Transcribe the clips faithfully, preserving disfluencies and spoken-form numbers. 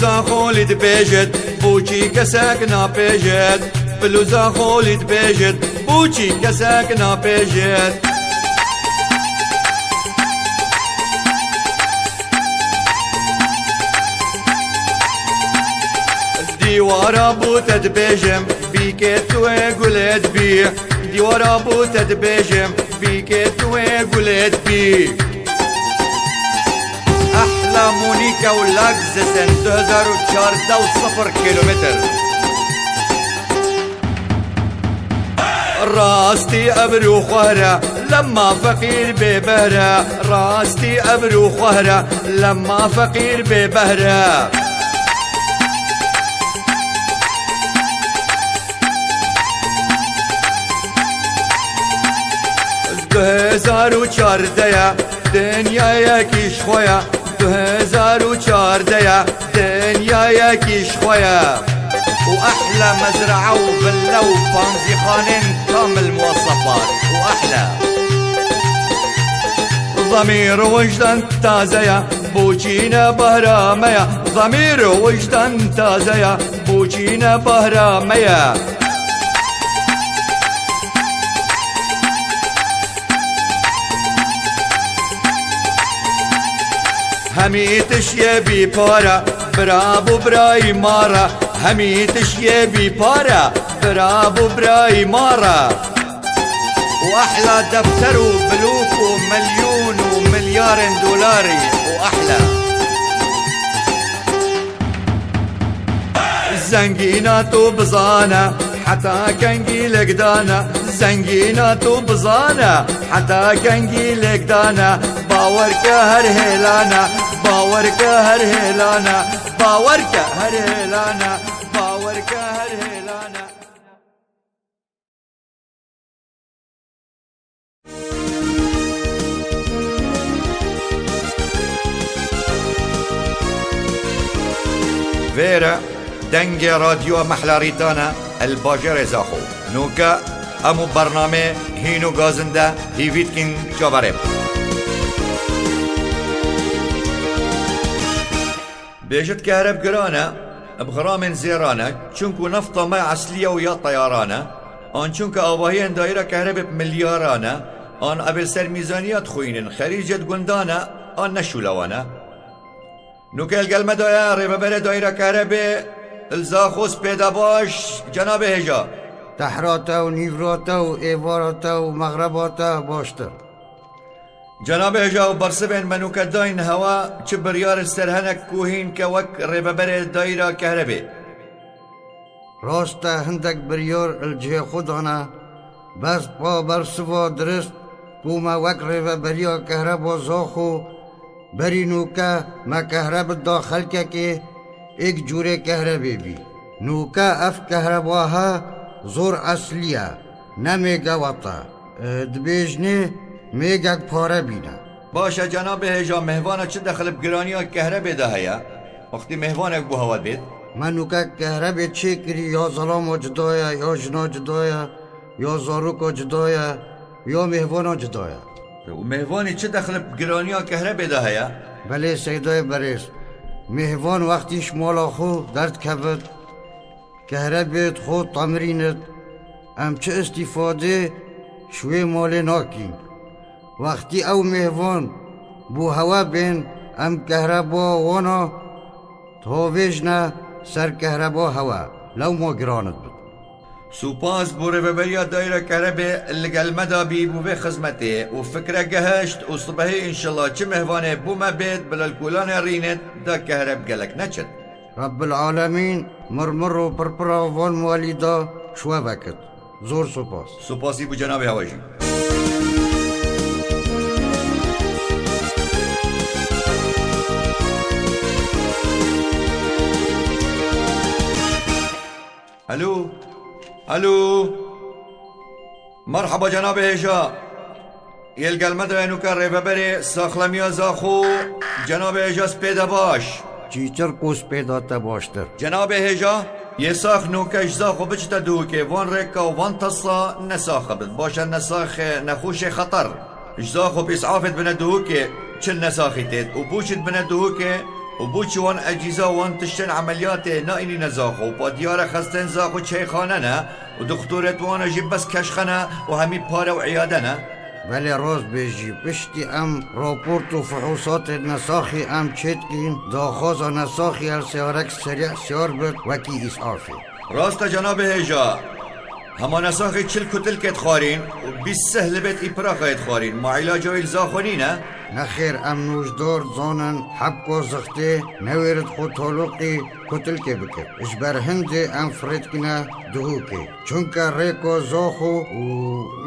Zaxolî dibêjit, boçî kesek napêjit. Bilo Zaxolî dibêjit, boçî kesek napêjit. Dîwara bo te dibêjim, bîkê tu ê gulê dibî. Dîwara bo te dibêjim, bîkê tu ê gulê dibî. Ehla Monika û Lagzis in du hezar û çardeh û sifir kilometr. Rastî ebr û xwehre, lema feqîr bêbehre. Rastî ebr û xwehre, lema feqîr bêbehre. Du hezar û çardeh ye, dinyayekî ji xwe ye. Du hezar û çardeh ye, dinyayekî ji xwe ye. Û ehla mezraa û villa û panzîxanên kamil muwesefat. Û ehla. Zemîr û wijdan taze ye, boçî ne behra me ye. Zemîr û wijdan taze ye, boçî ne behra me ye. Hemî tişt yê bî pare, bira bo birayî ma re. Hemî tişt yê bî pare, bira bo birayî ma re. Û ehla defter û bilûk û milyûn û milyarên dolarî. Û ehla. Zengîna tu bizane, heta kengî lêk dane. Zengîna tu bizane, heta kengî lêk dane. Bawer ke her hêlane, bawer ke her hêlane, bawer ke her hêlane, bawer ke her hêlane. Vêre dengê radyoya Mehla Rîtan e, el bajêrê Zaxo. Nûke em û bernamê hîn û gazinde hîvî dikin çaverê. Bêjit kehreb giran e, bi xiramên zêran e, çunku nefta me eslî ye û ya teyaran e, an çunke avahiyên dayîra kehrebê bi milyaran e, an ev ê li ser mîzaniya dixwînin, xerîcê di gundan e, an ne şûlewan e. Nûke li gel me de ye, rêveberê dayîra kehrebê, li Zaxo spêde baş, cenabê hêja. Tehra te û nîvra te û êvara te û mexreba te baştir. Cenabê hêja û bersivên me nûke dayîn hewa, çi biryar li ser hene ku hîn ke wek rêveberê dayîra kehrebê? Rast e, hindek biryar li cihê xwe dane, bes pa bersiva dirist ku me wek rêveberiya kehreba Zaxo berî nûke me kehreb da xelkekê, êk cûrê kehrebê bî. Nûke ev kehreba he zor eslî ye, ne mêgewat e. E, dibêjinê mêgek pare bîne. Baş e, cenabê hêja, mêhvana çi dexil bi giraniya kehrebê de heye? Wextî mêhvanek bo hewa dibêt? Me nûke kehrebê çêkirî, ya zelama cuda ye, ya jina cuda ye, ya zaroka cuda ye, ya mêhvana cuda ye. Û mêhvanî çi dexil bi giraniya kehrebê de heye? Belê Seydayê berêz, mêhvan wextî ji mala xwe derdikevit, kehrebê di xwe temirînit, em çi îstîfadê ji wê malê nakîn. Wextî ew mêhvan bo hewe bên, em kehreba wana dihavêjine ser kehreba hewe, lewma giran dibit. Supas bo rêveberiya Dayîra Kerebê li gel me de bî bo vê xizmetê û fikre gehişt û sibehê înşellah çi mêhvanê bo me bêt, bila li kolanê rînêt de kehreb gelek neçit. Rebbil Alemîn mirmir û pirpira van malî de ji we vekit. Zor supas. Supasî bo cenabê hewe jî. Alo? Alo? Merheba cenabê hêja. Yê li gel me de ye nûke rêveberê saxlemiya Zaxo, cenabê hêja spêde baş. Çîçir ku spêda te baştir. Cenabê hêja, yê sax nûke ji Zaxo biçite Duhokê, van rêka û van tesa nesax bit. Baş e, nesaxê, nexweşê xeter. Ji Zaxo bi îsafê dibine Duhokê, çi nesaxî têt û boçî dibine Duhokê, Û bo çi wan ecîza wan tiştên emeliyatê naînîne Zaxo? Pa diyar e xestên Zaxo çeyxane ne û dixtorêt wana jî bes keşxe ne û hemî pare û îyade ne. Belê rast bêjî, piştî em raport û fihûsatên nesaxî em çêdikîn, daxwaza nesaxî el seyarek serî siyar bit wekî îsafê. Rast e cenabê hêja. Hema nesaxê çil kutilkê dixwarîn û bîst seh libêt îpiraxayê dixwarîn. Ma îlaca wî li Zaxo nîne? Nexêr, em nûjdar zanin hebko zixtê newêrit xwe taloqî kutilkê bike. Ji ber hindê em firê dikine Duhokê. Çunke rêko Zaxo û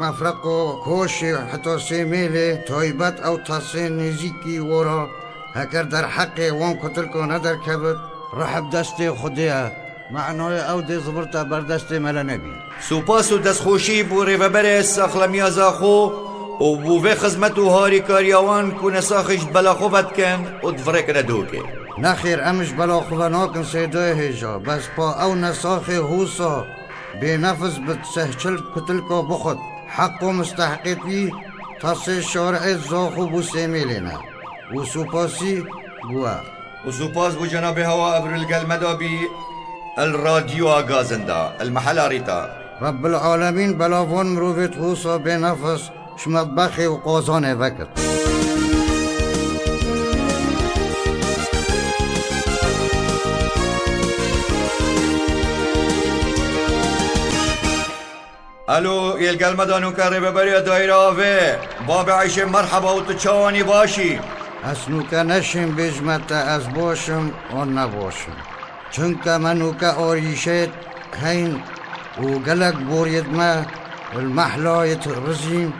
mefreqo Koşê heta Sêmêlê taybet ew tasên nêzîkî wara heker derheqê wan kutilka nederkevit, rih bi destê Xwedê ye. Manayê ew dê zivirte ber destê mele nebî. Spas û destxweşî bo rêveberê saxlemiya Zaxo û bo vê xizmet û harîkariya wan ku nesaxê ji bela xwe vedikin û divirêkine Duhokê. Nexêr, em ji bela xwe venakin sêdayê hêja. Bes pa ew nesaxê hûsa bênefis bit sehçil kutilka bixwit. Heq û mistehiqêt wî tasê şariê Zaxo bo Sêmêlê ne. Û supasî bo we. Û supas bo cenabê hewa ev li gel me da bî, el radyoa gazinda, el mehela Rîta. Rebbil Alemîn bela van mirovêt hûsa bênefis ji metbexê û qazanê vekit. Alo, yê li gel me de nûke rêveberiya Daîra Avê. Babê Eyşê merheba û tu çawanî baş î? Ez nûke neşêm bêjme te ez baş im an ne baş im. Çunke me nûke arîşêt heyn û gelek boriyêt me li mehlayêt rizîn,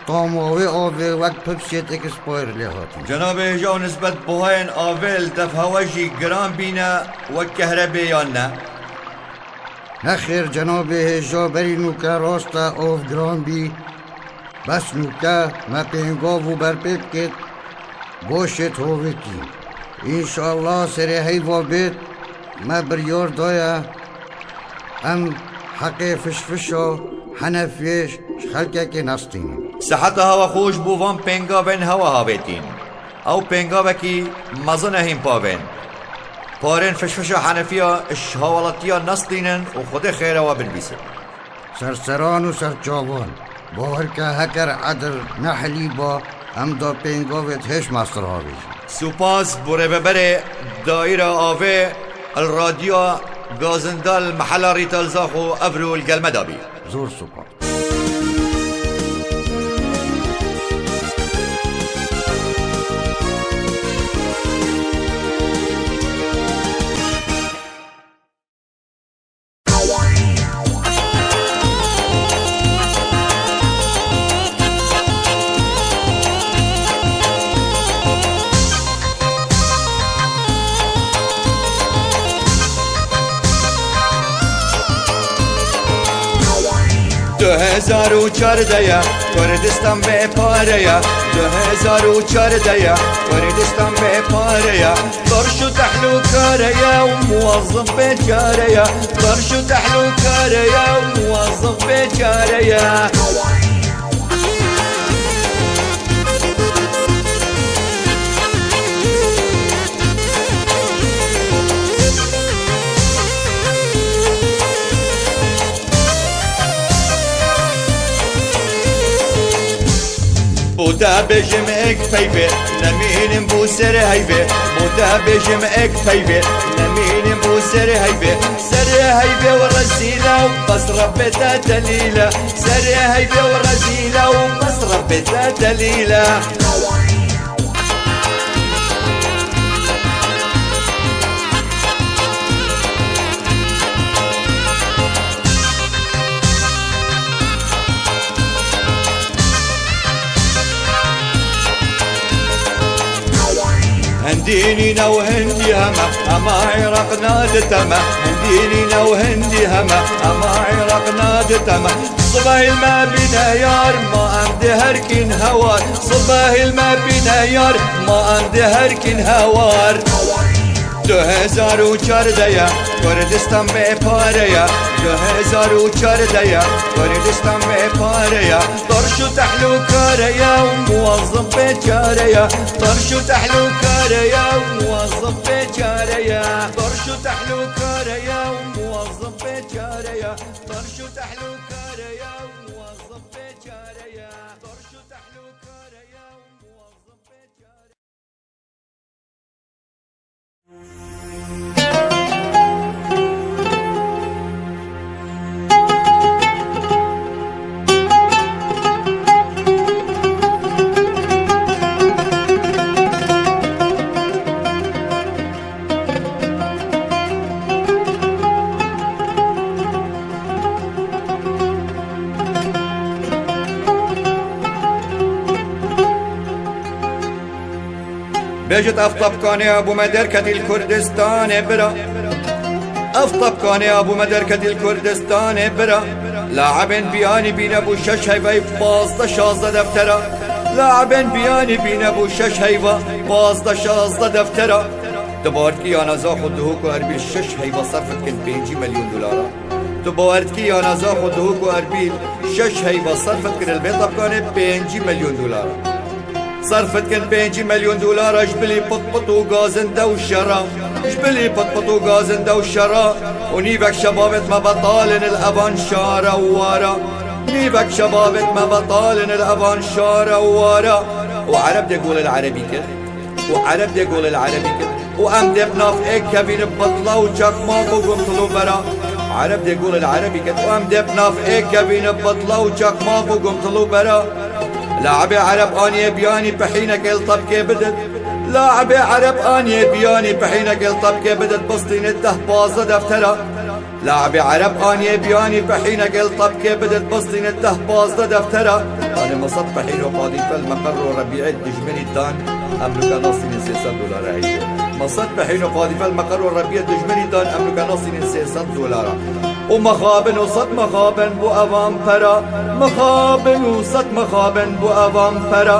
tama wê avê wek pipsiyêt ekspayr lê hatin. Cenabê hêja û nisbet buhayên avê li def hewe jî giran bîne wek kehrebê yan ne? Nexêr cenabê hêja berî nûke rast e av giran bî. Bes nûke me pêngav û berpê bikêt, boşêt hovêtî. Înşallah serê heyva bêt, me biryar daye em heqê fişfişa henefiyê ji xelkekê nestînin. Seheta hewa xweş bo van pêngavên hewa havêtîn. Ew pêngavekî mezin e hîn pavên. Parên fişfişa henefiya ji hawalatiya nestînin û Xwedê xêra we binivîsin. Serseran û serçavan, bawer ke heker edil nehilî ba, em da pêngavêt hêş mestir havêjin. Supas bo rêveberê Daîra Avê, el radyoa gazinda li mehela Rîta li Zaxo evro li gel me da bî. Zor supas. Du hezar û çardeh ye, Kurdistan bê pare ye. Du hezar û çardeh ye, Kurdistan bê pare ye. Torş û tehlûkare ye û muwazzif bêçare ye. Torş û tehlûkare ye û muwazzif bêçare ye. Bo te bêjim êk peyvê, nemînim bo serê heyvê. Bo te bêjim êk peyvê, nemînim bo serê heyvê. Serê heyvê û rezîle û bes Rebbê te delîle. Serê heyvê û rezîle û bes Rebbê te delîle. Hindî nîne û hindî heme, hema Iraq naditeme. Hindî nîne û hindî heme, hema Iraq naditeme. Sibehî me bîne yar, ma em dê herkîn hewar. Sibehî me bîne yar, ma em dê herkîn hewar. Du hezar û çardeh ye, Kurdistan bê pare ye. Du hezar û çardeh ye, Kurdistan bê pare ye. Torş û tehlûkare ye û muwazzif bêçare ye. Torş û tehlûkare ye û muwazzif bêçare ye. Torş û tehlûkare ye û muwazzif bêçare ye. Torş û tehlûkare ye û muwazzif bêçare ye. Torş û tehlûkare ye û muwazzif bêçare ye. Bêjit ev tapkanê ya bo me derketî li Kurdistanê bira. Ev tapkanê ya bo me derketî li Kurdistanê bira. Laibên biyanî bîne bû şeş heyvey pazdeh şazdeh deftera. Laibên biyanî bîne bû şeş heyva pazdeh şazdeh deftera. Tu bawer dikî yana Zaxo, Duhok û Erbîl şeş heyva serf dikin pêncî milyon dolara. Tu bawer dikî yana Zaxo, Duhok û Erbîl şeş heyva serf dikin li vê tapkanê pêncî milyon dolara. Serf dikin pêncî milyon dolara ji bilî pitpit û gazinde û şera. Ji bilî pitpit û gazinde û şera. Û nîvek şebabêt me betal in li evan şara û wara. Nîvek şebabêt me betal in li evan şara û wara. Û Ereb dê gol li Erebî kir. Û Ereb dê gol li Erebî kir. Û em dê bi nav êk kevîn bi bitla û çakmak û gumtil û bera. Ereb dê gol li Erebî kir. Û em dê bi nav êk kevîn bi bitla û çakmak û gumtil û bera. Laibê Ereb aniyê biyanî pihînekê li tepkê bidit. Laibê Ereb aniyê biyanî pihînekê li tepkê bidit, bistînê deh pazdeh deftera. Laibê Ereb aniyê biyanî pihînekê li tepkê bidit, bistînê deh pazdeh deftera. Anê me sed pihîn û qadîfe li meqer û rebîyê dijminî dan, em nuke nastînin sê sed dolara heyî. Me sed pihîn û qadîfe li meqer û rebîyê dijminî dan, em nuke nastînin sê sed dolara. Û mixabin û sed mixabin bo evan pera. Mixabin û sed mixabin bo evan pera.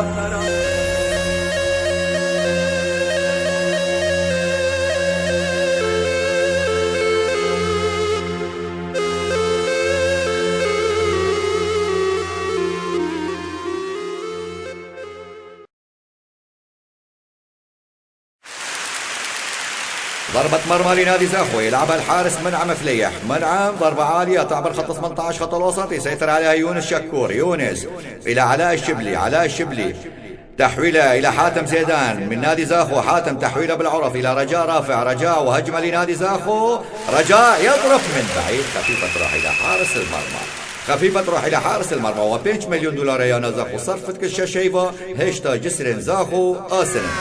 ضربة مرمى لنادي زاخو، يلعبها الحارس منعم فليح. منعم، ضربة عالية تعبر خط ثمنتعش، خط الوسط، يسيطر عليها يونس شكور. يونس إلى علاء الشبلي. علاء الشبلي، تحويلة إلى حاتم زيدان من نادي زاخو. حاتم، تحويلة بالعرض إلى رجاء رافع. رجاء، وهجمة لنادي زاخو. رجاء يضرب من بعيد، خفيفة تروح إلى حارس المرمى. خفيفة تروح إلى حارس المرمى. و pênc milyon dolara yana Zaxo serf dike şeş heyva, hêşta cisrên Zaxo asin in.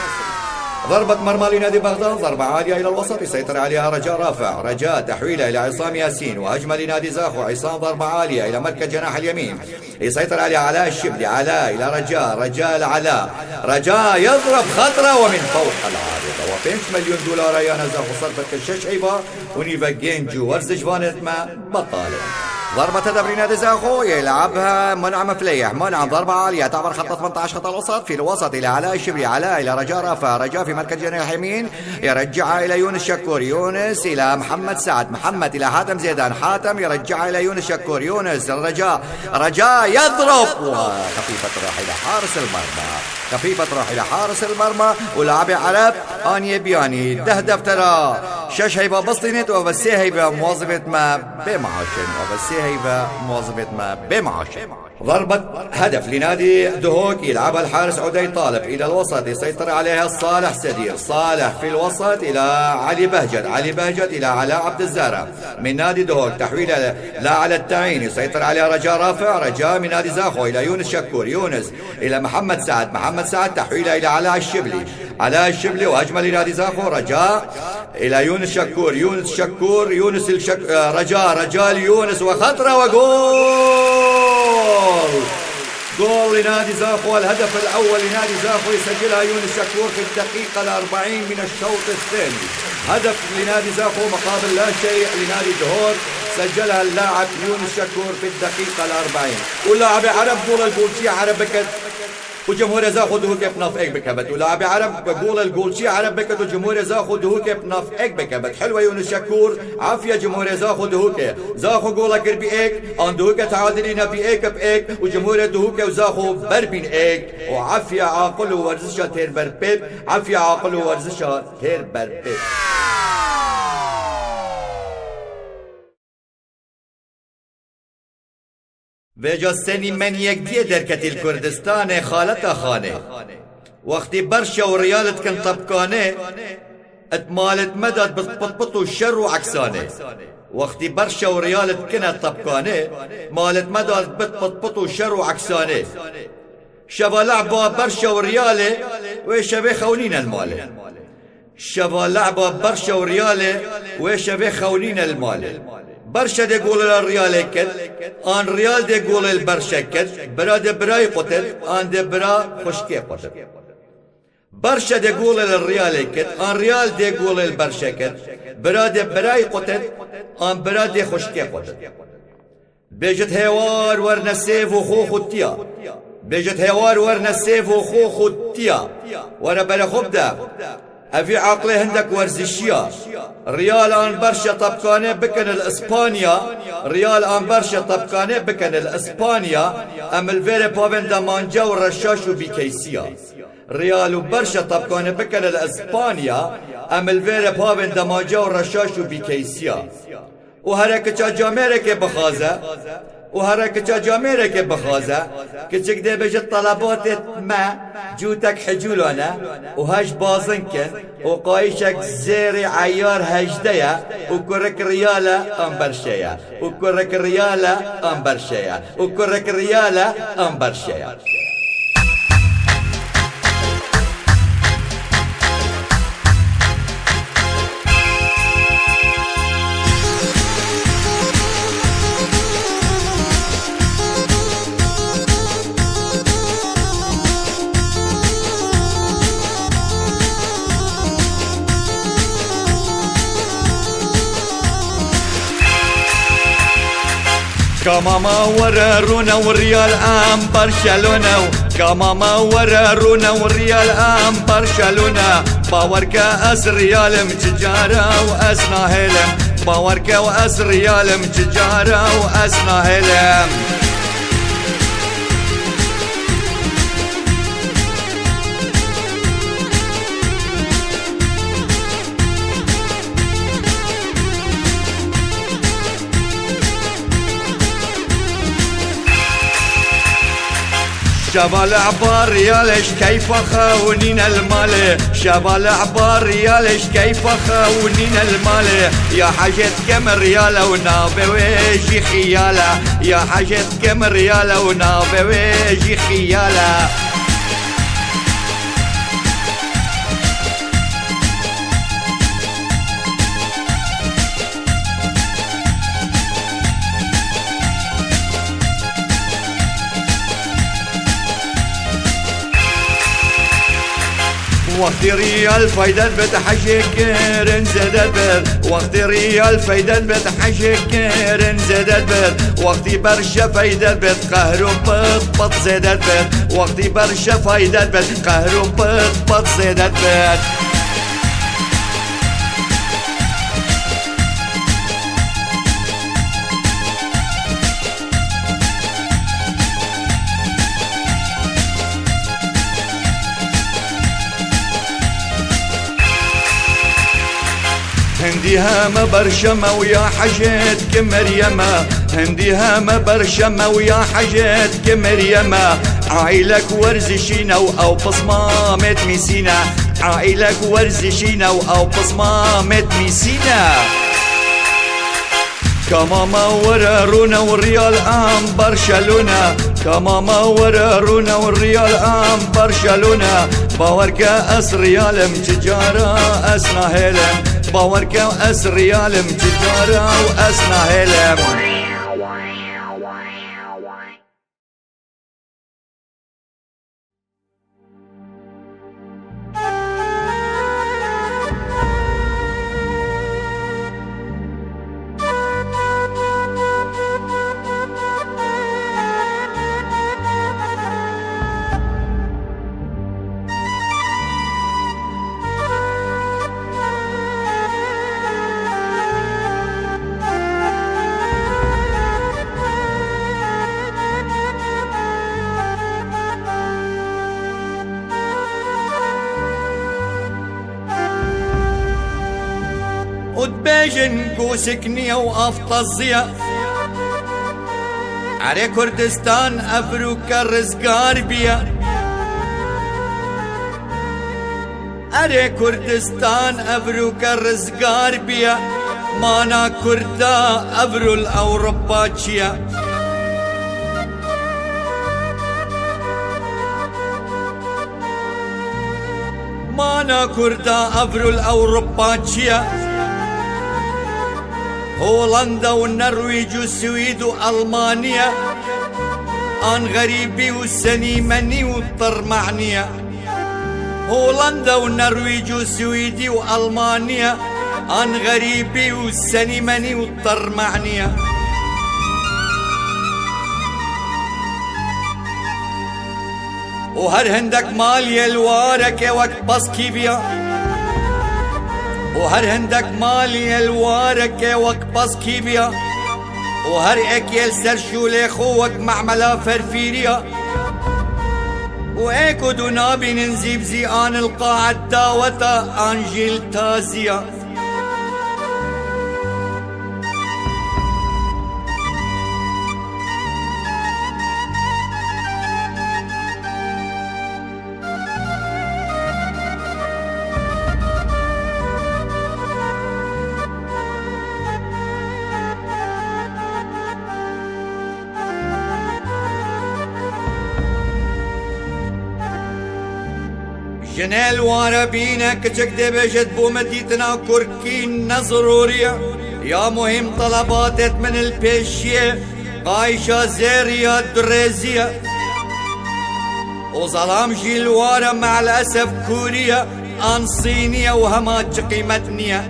ضربة مرمى لنادي بغداد، ضربة عالية إلى الوسط، يسيطر عليها رجاء رافع. رجاء، تحويلة إلى عصام ياسين، وهجمة لنادي زاخو. عصام، ضربة عالية إلى مركز جناح اليمين، يسيطر عليها علاء الشبلي. علاء إلى رجاء، رجاء لعلاء. رجاء يضرب خطرة ومن فوق العارضة. و pênc milyon dolara yana Zaxo serf dike şeş heyva. ونيفا جينجو ورزجفانت ما بطالة. ضربة هدف لنادي زاخو، يلعبها منعم فليح. منعم، ضربة عالية تعبر خط ثمنتعش، خط الوسط، في الوسط إلى علاء الشبلي. علاء إلى رجاء رافع. رجاء في مركز جناح يمين، يرجعها إلى يونس شكور. يونس إلى محمد سعد. محمد إلى حاتم زيدان. حاتم يرجعها إلى يونس شكور. يونس، رجاء. رجاء يضرب، وخفيفة تروح إلى حارس المرمى. خفيفة تروح إلى حارس المرمى. ولعبة عرب، آنية بياني، دهدف ترى. شش هيفا بسطينت، وبس سي هيفا موظفة ما بمعاشن، وبس سي هيفا موظفة ما بمعاشن. ضربة هدف لنادي دهوك، يلعبها الحارس عدي طالب إلى الوسط، يسيطر عليها صالح سدير. صالح في الوسط إلى علي بهجت. علي بهجت إلى علاء عبد الزهرة من نادي دهوك. تحويلة لا على التعيين، يسيطر عليها رجاء رافع. رجاء من نادي زاخو إلى يونس شكور. يونس إلى محمد سعد. محمد سعد، تحويلة إلى علاء الشبلي. علاء الشبلي، وهجمة لنادي زاخو. رجاء إلى يونس شكور. يونس شكور، يونس الشك-، آه، رجاء، رجاء ليونس وخطرة وجول. جول لنادي زاخو، الهدف الأول لنادي زاخو يسجلها يونس شكور في الدقيقة الأربعين من الشوط الثاني. هدف لنادي زاخو مقابل لا شيء لنادي دهور، سجلها اللاعب يونس شكور في الدقيقة الأربعين. واللاعب عرب جول البولتي عربكت. û cumhûrê Zaxo Duhokê bi nav êk bikevit û labê Ereb bi gol li golçî Ereb bikit û cumhûrê Zaxo Duhokê bi nav êk bikevit. Hilwe Yûnus Şekûr, afiya cumhûrê Zaxo Duhokê. Zaxo gola kir bî êk, an Duhokê teadilî nebî êk bi êk û cumhûrê Duhokê û Zaxo ber bîn êk. û Efya aqil û werzişa têr ber pêp, Efya aqil û werzişa têr ber pêp. Vêca senî menî yekdiyê derketî li Kurdistanê xaleta xanê. Wextî berşa û riyalit kin tepkanê, It malet me dat bit pit pit û şer û eksanê. Wextî berşa û riyalit kine tepkanê, malet me dat bit pit pit û şer û eksanê. Şeva lehba berşa û riyalê, wê şevê xewnîne li malê. Şeva lehba berşa û riyalê, wê şevê xewnîne li malê. Berşe dê golê li riyalê kit, an riyal dê golê li berşe kit, bira dê birayî qutit, an dê bira xwişkê qutit. Berşe dê golê li riyalê kit, an riyal dê golê li berşe kit, bira dê birayî qutit, an bira dê xwişkê qutit. Bêjit hêwar werne sêv û xo xutiya. Bêjit hêwar werne sêv û xo xutiya. Were berê xwe bide. Evî aqilê hindek werzişiya. Riyal an berşe tepkanê bikin li Îspanya, riyal an berşe tepkanê bikin li Îspanya, em li vêrê pavên demanca û reşaş û bîkeysiya. Riyal û berşa tepkanê bikene li Îspanya, em li vê re pavên demaca û reşaş û bîkeysiya. Û here kiça camêrekê bixwaze, û here kiça camêrekê bixwaze, kiçik dê bêje telebatê me cûtek hicûla ne û heş bazin kin û qayîşek zêrê eyar hejdeh ye û kurik riyal e an berşe ye û kurik riyal e an berşe ye û kurik riyal e an berşe ye. Kamama were rûne û riyal em Barcelona û kamama were rûne û riyal em Barcelona. Bawer ke ez riyalim çi cara û ez nahêlim. Bawer ke ez riyalim çi cara û ez nahêlim. Şeva li eba riyalê ji keyfa xewnîne li malê. Şeva li eba riyalê ji keyfa xewnîne li malê. Ya hecê dikim riyale û navê wê jî xiyale. Ya hecê dikim riyale û navê wê jî xiyale. Wextî riyal faydet bit hejê kirin zêdet bit. Wextî riyal faydet bit hejê kirin zêdet bit. Wextî berşe faydet bit qehr û pit pit zêdet bit. Wextî berşe faydet bit qehr û pit pit zêdet bit. Hindî heme berşeme û ya hecê dikim Meryeme. Hindî heme berşeme û ya hecê dikim Meryeme. Aîlek werzişîne û ew pismamêt mîsîne. Aîlek werzişîne û ew pismamêt mîsîne. Kamama were rûne û riyal em Barcelona. Kamama were rûne û riyal em Barcelona. Bawer ke ez riyalim çi cara ez nahêlim. Bawer ke ez riyalim çi cara û ez nahêlim. Jin gosikniye û aftaziye. Erê Kurdistan evroke rizgar biye. Erê Kurdistan evroke rizgar biye. Mana Kurda evro li Ewropa çi ye? Mana Kurda evro li Ewropa çi ye? Holanda û Nerwîc û Swîd û Elmaniye, an xerîbî û senîmenî û tirmehnî ye. Holanda û Nerwîc û Swîdî û Elmaniye, an xerîbî û senîmenî û tirmehnî ye. Û her hindek maliyê li wareke wek paskîviya. Û her hindek maliyê li wareke wek paskîviya. Û her ekê li ser şûlê xwe wek memela ferfîriya. Û ê ku dû nabînin zîv zî an li qaet daweta an jî li taziya. Jinê li ware bîne, kiçik dê bêje, bo min dîtina kurkî ne zirûrî ye. Ya muhîm telebatêt min li pêşiyê qayîşa zêrî ya durêzî ye. Û zelam jî li ware me'lesef kûrî ye, an sînî ye û hema çi qîmet nîye.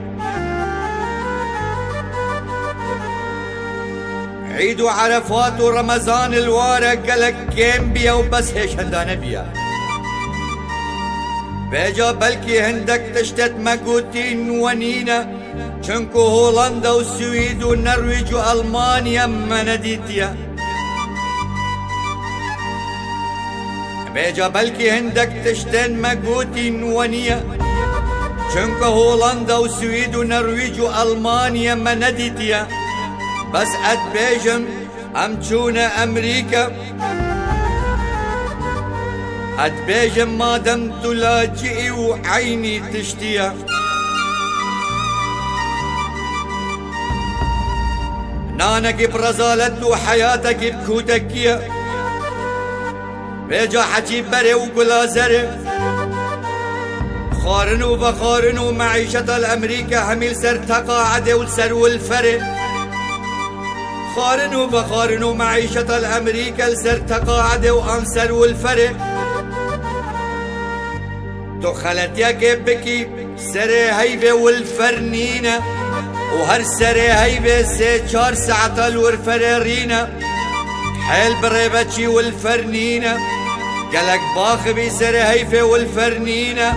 Îd û Erefat û Remezan li ware gelek kêm biye û bes hêşendane biye. Vêca belkî hindek tiştet me gotîn we nîne, çunku Holanda û Swîd û Nerwîc û Elmanya me nedîtiye. Vêca belkî hindek tiştên me gotîn we nîye. Çunku Holanda û Swîd û Nerwîc û Elmanya me nedîtiye. Bes ez dibêjim, em çûne Emerîka. Ez dibêjim, madem tu lacî û eynî tiştî ye. Nanekî bi rezalet û heyatekî bi kûtekî ye. Vêca hecî berê û gula zerê. Xwarin û vexwarin û meîşeta li Emerîka hemî li ser teqaedê û li ser wilferê. Xwarin û vexwarin û meîşeta li Emerîka li ser teqaedê û an ser wilferê. Tu xeletiyekê bikî, serê heyvê wilfer nîne û her serê heyvê sê çar saeta li wilferê rîne. Hêl birêve çî wilfer nîne. Gelek baxivî, serê heyvê wilfer nîne.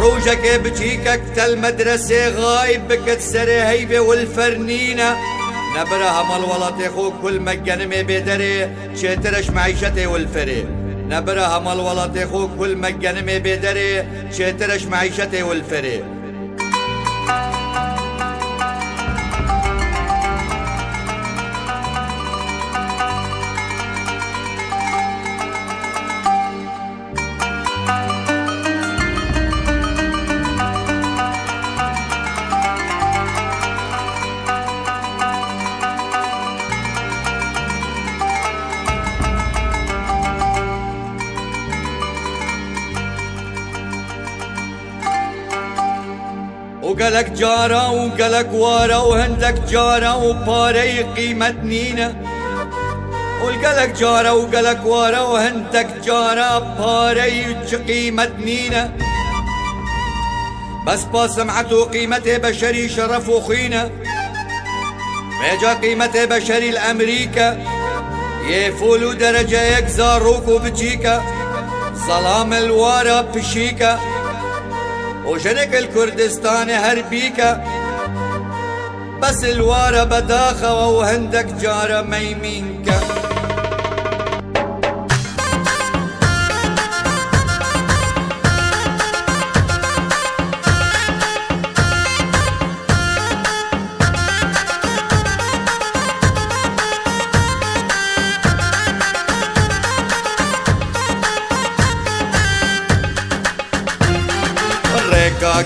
Rojekê biçîkek te li medresê xayîb bikit, serê heyvê wilfer nîne. Nebira hemal welatê xwe kul me genimê bêderê, çêtir e ji meîşetê wilferê. Nebira hemal welatê xwe kul me genimê bêderê, çêtir e ji meîşetê wilferê. û gelek cara û gelek wara û hindek cara û pareyî qîmet nîne. Û gelek cara û gelek wara û hindek cara pareyî çi qîmet nîne. Bes pa sim'et û qîmetê beşerî şeref û xwîne. Vêca qîmetê beşerî li Emerîke yê fûl û dereceyek zarok û biçîke, zelam li wara pişîke û jinik li Kurdistanê her bîke, bes li wara bedaxewe û hindek cara meymînke.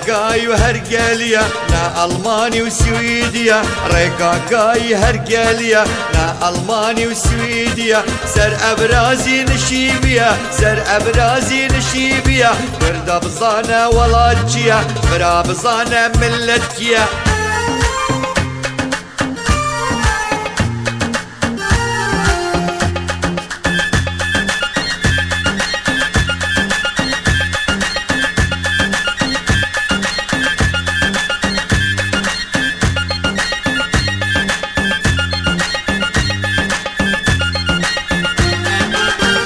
Gay û her geliya, ne Almanî û Swîdiya, rêka gay her geliya, ne Almanî û Swîdiya, ser evrazî nişîbiya, ser evrazî nişîbiya, Kurda bizane welat çi ye, bira bizane millet kî ye.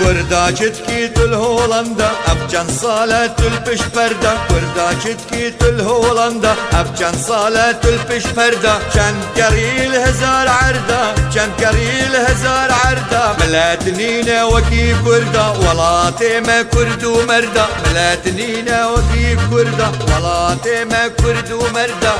Kurda çitkî tu li Holanda, ev çend sal e tu li pişt perda. Kurda çitkî tu li Holanda, ev çend sal e tu li pişt perda. Çend kerî li hezar erda, çend kerî li hezar erda. Milet nîne wekî Kurda, welatê me Kurd û merda. Milet nîne wekî Kurda, welatê me Kurd û merda.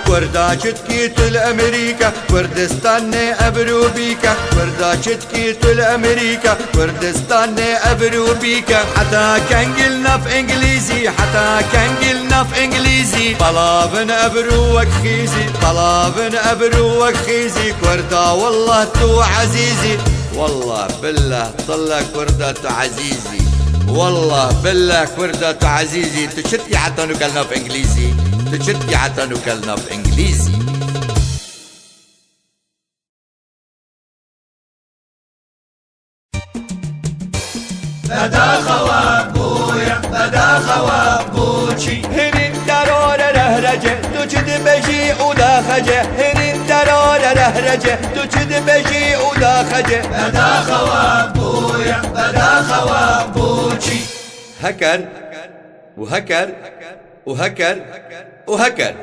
Kurda çitkî tu li Emerîka, Kurdistan ne Evrûbîka. Kurda çitkî tu li Emerîka, Kurdistan ne Evrûbîka. Heta kengî li nav Îngilîzî, heta kengî li nav Îngilîzî. Belav in evrû wek xîzî, belav in evrû wek xîzî. Kurda wallah tu ezîzî. Wallah billah talla Kurda tu ezîzî. Wallah billah Kurda tu ezîzî. Tu çitkî heta nûke li nav Îngilîzî. Tu çitkî heta nûke li nav Îngilîzî. Bedaxewa bûye, bedaxewa bûçî. Hinîn terore rehrece, tu çi dibêjî û daxece. Hinîn terore rehrece, tu çi dibêjî û daxece. Bedaxewa bûye, bedaxewa bûçî. Heker û heker û heker û heker.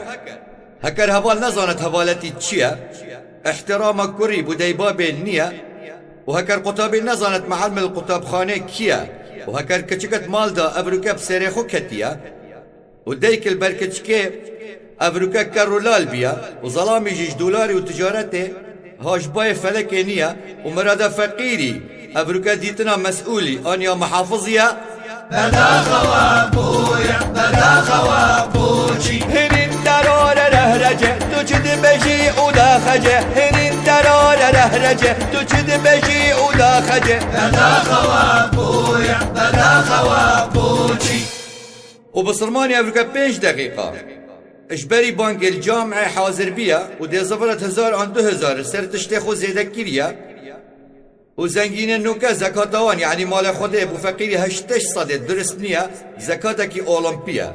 Heker heval nezanet hevaletî çi ye? Îhtirama kurî bû deybabê niye? Û heker qutabî nezanet mealmil qutabxanê kî ye? Û heker kiçiket mal da evruke bi serê xwe ketiye? Û deyk li ber kiçikê evruke ker û lal biye û zelamî jî ji dolarî û ticaretê ha ji bayê felekê niye û mirada feqîrî evruke dîtina mesûlî an ya muhafizî ye. Bedaxewa bûye, bedaxewa bûçî. Hinîn terore rehrece, tu çi dibêjî û daxece. Hinîn terore rehrece, tu çi dibêjî û daxece. Bedaxewa bûye, bedaxewa bûçî. Û bisilmanî evruke pênc deqîqa ji berî bangê li camê hazir biye û dê ziviret hezar an du hezar li ser tiştê xwe zêde kiriye. Û zengînên nûke zekata wan, yanî malê Xwedê bo feqîrî heştê sedê durist niye, zekatekî olimpî ye.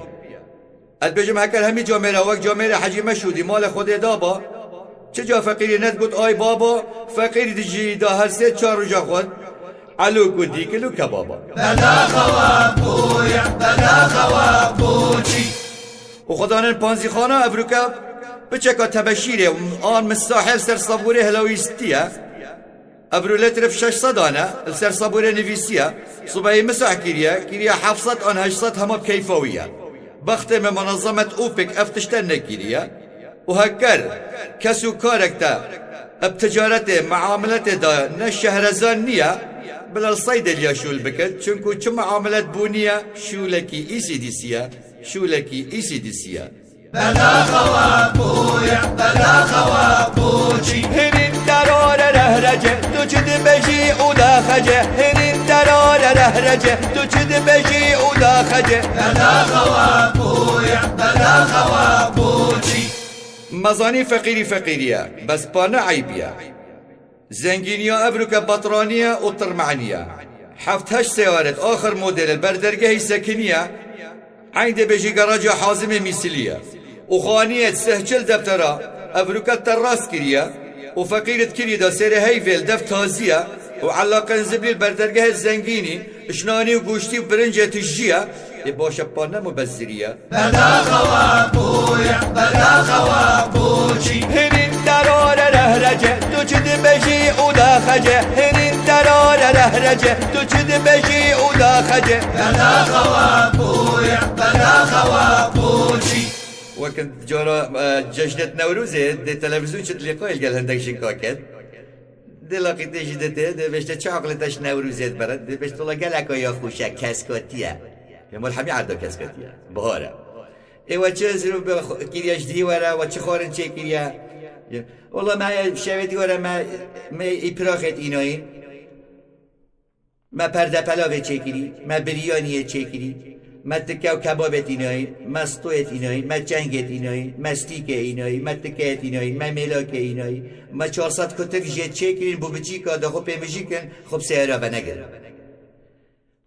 Ez dibêjim, heker hemî camêra wek camêrê Hecî Meşûdî malê Xwedê daba, çi ca feqîrî nedigot, ay baba, feqîrî dijî da her sê çar roja xwe elûk û dîkil û kebaba. Bedaxewa bûye, bedaxewa bûçî. Û xwedanên panzîxana evruke piçeka tebeşîrê an misahê li ser sabûrê hilawîstiye. Evro lê tirif şeş sedan e, li ser sabûrê nivîsiye, subehî misah kiriye, kiriye heft sed an heşt sed hema bi keyfa wî ye. Bextê me munezemet OPEC ev tişte nekiriye. Û heker kes û karek te bi ticaretê, meamiletê de ne şehrezan niye, bila li seydê liya şûl bike, çunku çi meamilet bû niye, şûlekî ECDC ye, şûlekî ECDC ye. Bedaxewa bûye, bedaxewa bûçî. Hinîn terore rehrece, tu çi dibêjî û daxece. Hinîn terore rehrece, tu çi dibêjî û daxece. Bedaxewa bûye, bedaxewa bûçî. Me zanî feqîrî feqîrî ye, bes pa ne eyb ye. Zengîniya evroke batranî ye û tirmenî ye. Heft heşt seyaret axir model li ber dergehî sekiniye, eyndê bêjî garaja Hazimê Mîsilî ye. Û xaniyê sih çil deftera evroke terras kiriye û feqîr dikirî da sêrê heyvê li deft tazî ye û elaqên ziblî li ber dergehê zengînî ji nanî û goştî û birincê tijî ye. Ê baş e pa ne mubezirî ye. Bedaxewa bûye, bedaxewa bûçî. Hinîn terore rehrece, tu çi dibêjî û daxece. Hinîn terore reh Rece, tu çi dibêjî û daxece? Bedaxewa bûye, bedaxewa bûçî. Wek cara, e, cejnet Newrozê dê televîzyon çi dilîqayê li gel hindek jinka ket. Dê laqî tê jî dê tê, dê bêjte çi aqilê te ji Newrozê dibere? Dê bêjte wela geleka ya xweş e, keskatî ye. Hêmal hemî erda keskatî ye. Bihar e. Ê we çi zirû bi xo-, kiriye ji dî were, we çi xwarin çêkiriye? Wela me şevê dî were me, me îpiraxê dînayîn. Me perdepelavê çêkirî, me biryaniyê çêkirî, me tike û kebabê tînayî, me stoyê tînayî, me çengê tînayî, me stîkê înayî, me tikeyê tînayî, me mêlakê înayî, me çar sed kutik jê çêkirîn, bû biçîka de xwe pê mijîkin, xwe bi seyara venegirin.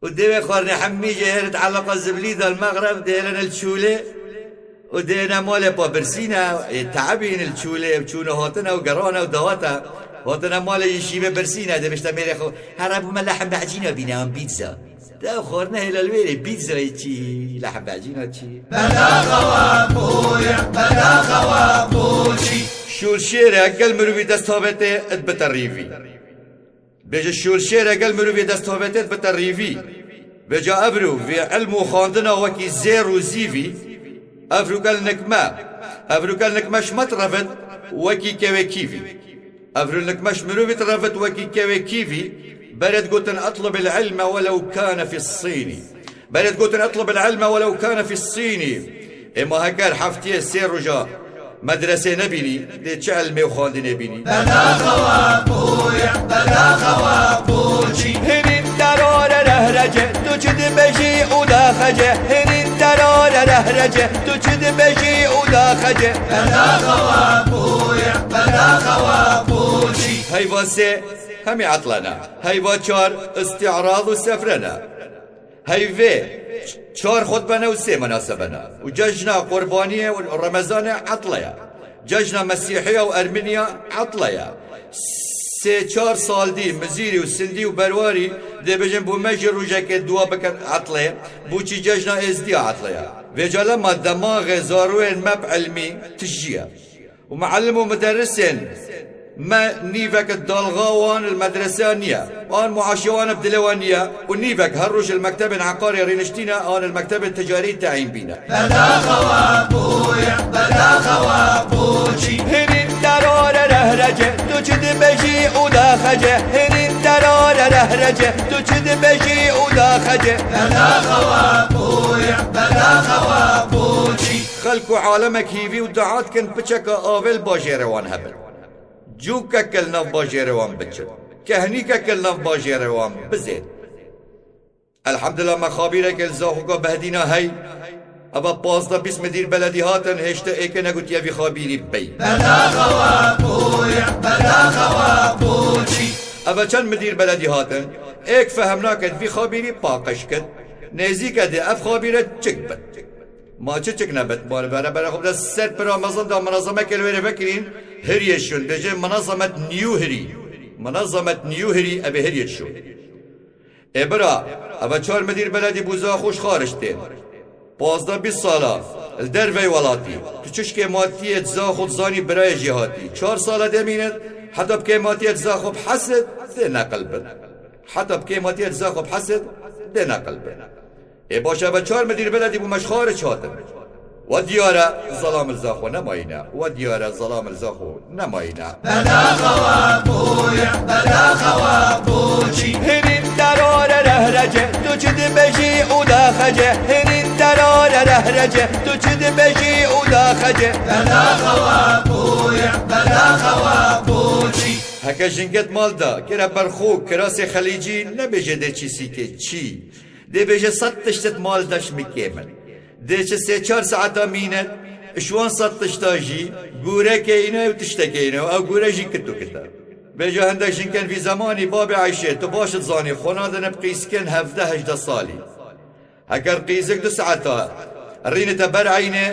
Û dê wê xwarinê hemî jê hêrit eleqa ziblî de li mexreb dê hêrine li çûlê. Û dêne malê pa birsîne, ê, teebîn li çûlê, çûne hatine û gerane û dawete. Hatine malê yî şîvê birsîne, dê bişte mêrê xwe, here bû me lehm becîna bîne, an pîtza. De xwarine hêla li wêrê, pîtzayê çi, lehm becîna çi? Bedaxewa bûye, bedaxewa bûçî. Şûl şêre gel mirovî dest havete, it bite rîvî. Bêje şûl şêre gel mirovî dest havete bite rîvî. Vêca evro vê ilm û xwendina wekî zêr û zîvî. Evro gel nikme. Evro gel nikme ji me direvit wekî kewê kîvî. Evro nikme ji mirovî direvit wekî kewê kîvî. Berê digotin اطلب العلم ولو كان في الصين. Berê digotin اطلب العلم ولو كان في الصين. Ê ma heger heftiyê sê roja medresê nebînî, dê çi ilmê û xwendinê bînî? Bedaxewa bûye, bedaxewa bûçî. Hinî tarare rehrece, tu çi dibêjî û daxece. Hinî tarare rehrece, tu çi dibêjî û daxece. Bedaxewa bûye, bedaxewa bûçî. Heyva sê hemî etlena. Heyva çar îstî'rad û sefrena. Heyvê çar xutbene û sê munasebene. Û cejna qurbaniyê û Remezanê etleya. Cejna Mesîhiya û Ermeniya etleya. Sê çar sal dî Mizîrî û Sindî û Berwarî dê bêjin bû me jî rojekê dua bikin etlê. Bû çî cejna Êzdiya etleya. Vêca lema demaxê zarûyên me bi ilmî tijî ye. Û muallim û muderrisên me nîvek dalxa wan li medreseya niye. An muaşê wan bi dilê wan niye û nîvek her roj li mektebên eqarê rêniştîne an li mektebên ticarî teyîn bîne. Bedaxewa bûye, bedaxewa bûçî. Hinî tarare rehrece, tu çi dibêjî û daxece. Hinî tarare rehrece, tu çi dibêjî û daxece. Bedaxewa bûye, bedaxewa bûçî. Xelk û alemek hîvî û dua dikin piçeka avê li bajêrê wan hebin. Cûkek li nav bajêrê wan biçin. Kehnîkek li nav bajêrê wan bizên. Elhamdulillah me xabîrekê li Zaxoka Behdîna hey. Eva pazdeh bîst midîr beledî hatin, hêşta êkê negotiye vî xabîrî bey. Bedaxewa bûye, bedaxewa bûçî. Eva çend midîr beledî hatin, êk fehm naket vî xabîrî paqij kit. Nêzîke dê ev xabîre çik bit. Ma çi çik nebit? Ma li berebere xwe bide ser pira mezin da munezemeke li wêrê vekirîn, hiriyê şûn. Bêje munezemet niyû hirî. Munezemet niyû hirî, ev ê hiriyê şûn. Ê bira, eva çar midîr beledî bû Zaxo ji xaric tên. Pazdeh bîst sala, li dervey welatî. Tu çi ji kêmatiyê Zaxo dizanî birayê jê hatî. Çar sala demînin, heta bi kêmatiyê Zaxo bi hesid, dê neqil bin. Heta bi kêmatiyê Zaxo bi hesid, dê neqil bin. Ê baş e, ve çar midîr beledî bû me ji xaric hatin. We diyar e, zelam li Zaxo nemayîne. We diyar e, zelam li Zaxo nemayîne. Bedaxewa bûye, bedaxewa bûçî. Hinî tarare rehrece, tu çi dibêjî û daxece. Hinî tarare rehrece, tu çi dibêjî û daxece. Bedaxewa bûye, bedaxewa bûçî. Heke jinget mal da, kire berxo, kirasê xelîcî, nebêje dê çî sîkê çî. Dê bêje sed tişt di mal de ji min kêm in. Dê çi sê çar saeta mîne, ji wan sed tişta jî gûrekê îne û tiştekê îne û ew gûre jî kit û kit e. Bêje hindek jinkên vî zemanî babê Eyşê, tu baş dizanî, xwe nadine bi qîzikên hevdeh hejdeh salî. Heger qîzik du saeta rînite ber eynê,